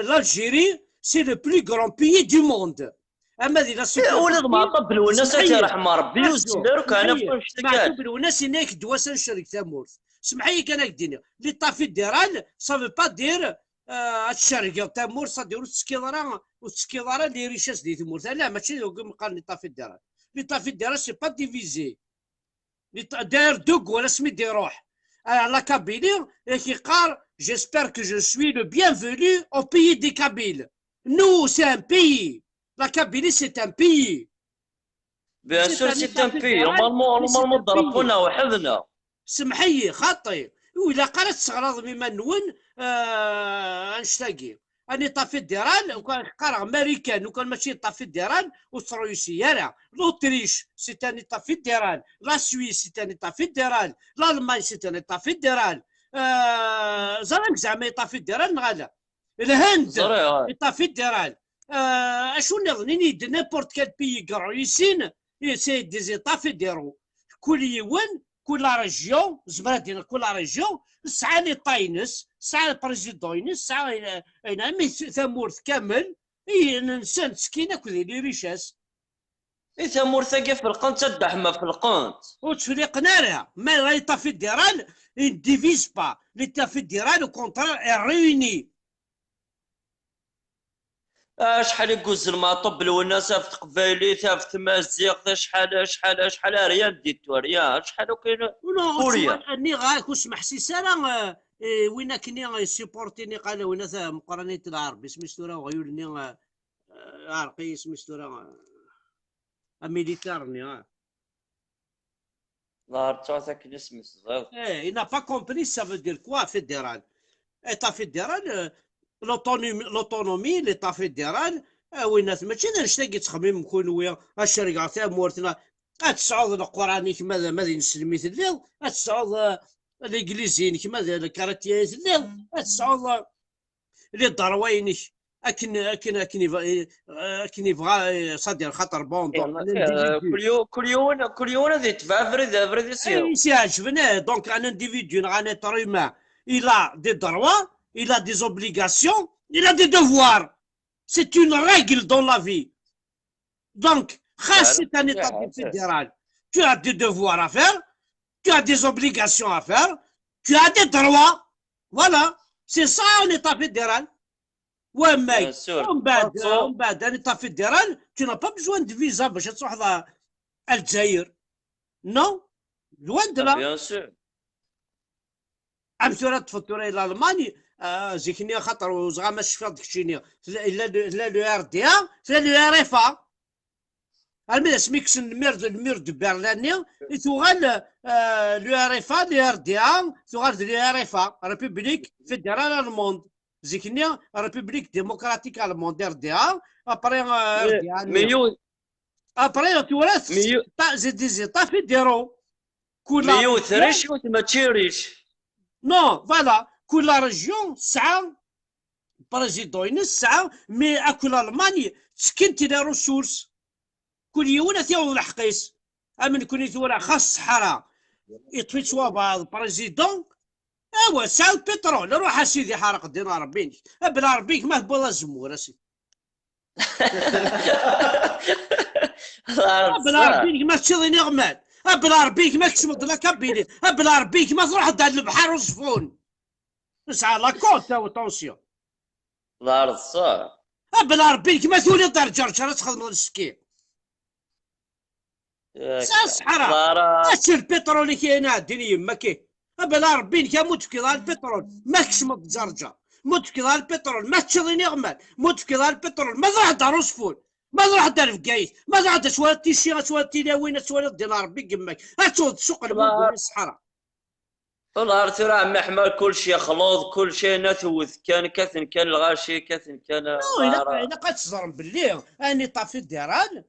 L'Algérie, c'est le plus grand pays du monde. Ama d la superficie. Ula d Meɛṭub Lwennas, ad t-irḥem Rebbi, ur zmir ara kan ɣef annect-agi. Meɛṭub Lwennas yenna-yak ddwa-s ad necreg tamurt. Semḥ-iyi kan ad k-d-iniɣ. L'État fédéral, ça veut pas dire, euh, ad tcergeḍ tamurt, c'est-à-dire ur tettekkiḍ ara, ur tettekkiḍ ara les richesses di tmurt. Ala, mačči d wagi meqqar l'État fédéral. L'État fédéral, c'est pas divisé. D'ailleurs, De Gaulle, asmi d-iruḥ, euh, la Kabylie, ad ak-yeqqar, j'espère que je suis le bienvenu au pays des Kabyles. Nous, c'est un pays. La Kabylie, c'est un pays. Bien sûr, c'est un pays. Normalement, normalement, ḍḍerben-aɣ weḥd-neɣ. Semḥ-iyi, xaṭi. Ur ilaq ara ad tesseɣraḍem iman-nwen, euh, annect-agi. Un État fédéral, ukan qqareɣ Marikan, ukan mačči État fédéral, ur ttṛuyusi ara. L'Autriche, c'est un État fédéral. La Suisse, c'est un État fédéral. L'Allemagne, c'est un État fédéral. Euh, ẓran zeɛma État fédéral neɣ ala? Lhend, État fédéral. Euh, acu nniḍen, ini-d n'importe quel pays gruyusin, c'est des États fédéraux. Kul yiwen, kul la région, zemreɣ ad d-iniɣ kul la région, tesɛa l'État-ines, tesɛa le président-ines, tesɛa, euh, ayen, ayen, tamurt kamel, i nsen ttekkin akk di les richesses. I tamurt-agi felqent, ad d-aḥma felqent. Ur ttfeliqen ara. Mais l'État fédéral, il ne divise pas. L'État fédéral, au contraire, il réunit. Acḥal i yuzzel Meɛṭub Lwennas ɣef teqbaylit, ɣef tmaziɣt, acḥal, acḥal, acḥal, rien du tout, rien, acḥal akk i n-, Non, ur rien. Nniɣ-ak ur smeḥsis ara, euh, eh, win akken i supporti niqal, win at Meqqran At Lɛerbi, isem-is tura uɣyul-nni, euh, euh, Ɛerqi, isem-is tura, euh, amilitar-nni, ah. La rettuɣ akken isem-is ẓriɣ. Eh, il n'a pas compris, ça veut dire quoi, fédéral? État fédéral, euh, l'autonomie, l'autonomie, l'État fédéral, euh, winat, mačči d annect-agi ttxemmimem kunwi, ad cergeɣ tamurt, neɣ ad tesɛuḍ leqran-ik ma d, ma d ineslem i telliḍ, ad tesɛuḍ, euh, legliz-inek ma d lkaratya i telliḍ, ad tesɛuḍ, euh, les droits-inek akken, akken, akken yebɣa, akken yebɣa, eh, c'est-à-dire xaṭer bon, donc, un individu. Kul yiwen, kul yiwen ad yetbeɛ abrid, abrid i s-yeɛǧben, eh, donc un individu, un être humain, il a des droits, il a des obligations, il a des devoirs. C'est une règle dans la vie. Donc, xas c'est un État fédéral, tu as des devoirs à faire, tu as des obligations à faire, tu as des droits. Voilà, c'est ça un État fédéral. Bien sûr. Umbeɛd, umbeɛd, un État fédéral, tu n'as pas besoin de visa باش تروح ل-, à الجزائر. Non, loin de là. Bien sûr. Am tura ṭṭfeḍ tura i Lalman, ah, zik-nni, axaṭer ur ẓriɣ ma tecfiḍ deg keččini. Tella, tella le, tella le R D A, tella le R F A. Armi d asmi kksen le mur de, le mur de Berlin-nni, i tuɣal, euh, le R F A, le R D A, tuɣal d le R F A, République Fédérale Allemande. Zik-nni, République Démocratique Allemande, R D A, après, euh, R D A-nni. Après, tura, c'est des États fédéraux. Kul la région, yiwet riche, yiwet mačči riche. Non, voilà. Kul la région tesɛa président-ines, tesɛa, mais akk l'Allemagne ttekkent les ressources. Kul yiwen ad t-yaweḍ lḥeqq-is. Am nekkni tura, xas ṣṣeḥra, yeṭṭef-itt wabɛaḍ président, awa, tesɛiḍ pétrole, ruḥ a sidi ḥareq ddin Ṛebbi-inek. A bla Ṛebbi-inek ma tewwiḍ azemmur, a sidi. A bla Ṛebbi-inek ma teččiḍ iniɣman. A bla Ṛebbi-inek ma tkecmeḍ la Kabylie. A bla Ṛebbi-inek ma truḥeḍ ar lebḥer Uẓeffun. Nesɛa la côte, attention. D areṣṣa. A bla Ṛebbi-inek ma tuliḍ ar Ǧerǧer ad txedmeḍ lsekki. Sa ṣṣeḥra. Acu lpiṭrul-ik i n-ɛeddin yemma-k? A bla Ṛebbi-inek, ma ur d-tefkiḍ ara lpiṭrul, ma tkecmeḍ Ǧerǧer. Ma ur d-tefkiḍ ara lpiṭrul, ma teččiḍ iniɣman. Ma ur d-tefkiḍ ara lpiṭrul, ma truḥeḍ ar Uẓeffun. Ma truḥeḍ ar Bgayet. Ma truḥeḍ ad twaliḍ Ticci, ad twaliḍ tilawin, ad twaliḍ ddin Ṛebbi yemma-k. Ad tawḍeḍ suq lmuddu di ṣṣeḥra. Ur ɣer tura, ɛemmi Ḥmed, kullec yexleḍ, kullec ayen ad tewwet kan, kkaten kan lɣaci, kkaten kan. Non, ilaq, ilaq ad teẓrem belli un État fédéral,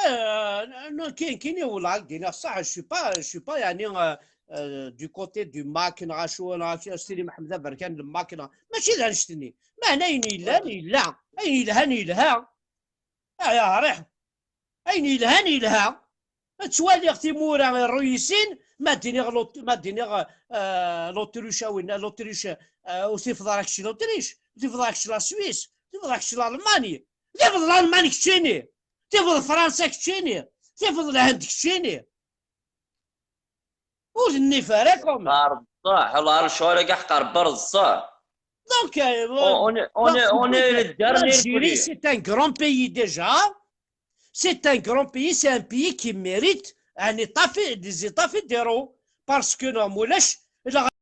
euh, non, كاين، كاين، والله غير صح، je suis pas, je suis pas, يعني, euh, euh, du côté du MAK, neɣ acu, neɣ acu, as-tini Meḥmed Aberkan, le MAK, neɣ, mačči d annect-nni. Meɛna ayen yellan, yella. Ayen yelhan, yelha. Ah, ya, riḥ. Ayen yelhan, yelha. Ad ttwaliɣ timura rruyisin, Ma d-iniɣ l'Aut-, ma d-iniɣ, euh, l'Autriche, a winna, l'Autriche, euh, ur tifeḍ ara kečč l'Autriche, ur tifeḍ ara kečč la Suisse, ur tifeḍ ara kečč l'Allemagne. Tifeḍ l'Allemagne keččini. Tifeḍ Fransa keččini. Tifeḍ Lhend keččini. Ur d-nnif ara, quand même. Ɣer ṣṣeḥ, la lecɣal-agi ḥqer ber ṣṣeḥ. Donc, euh, on, on est, on est, on est le dernier. L'Algérie, c'est un grand pays déjà. C'est un grand pays, c'est un pays qui mérite un État fé-, des États fédéraux. Parce que non, ma ulac,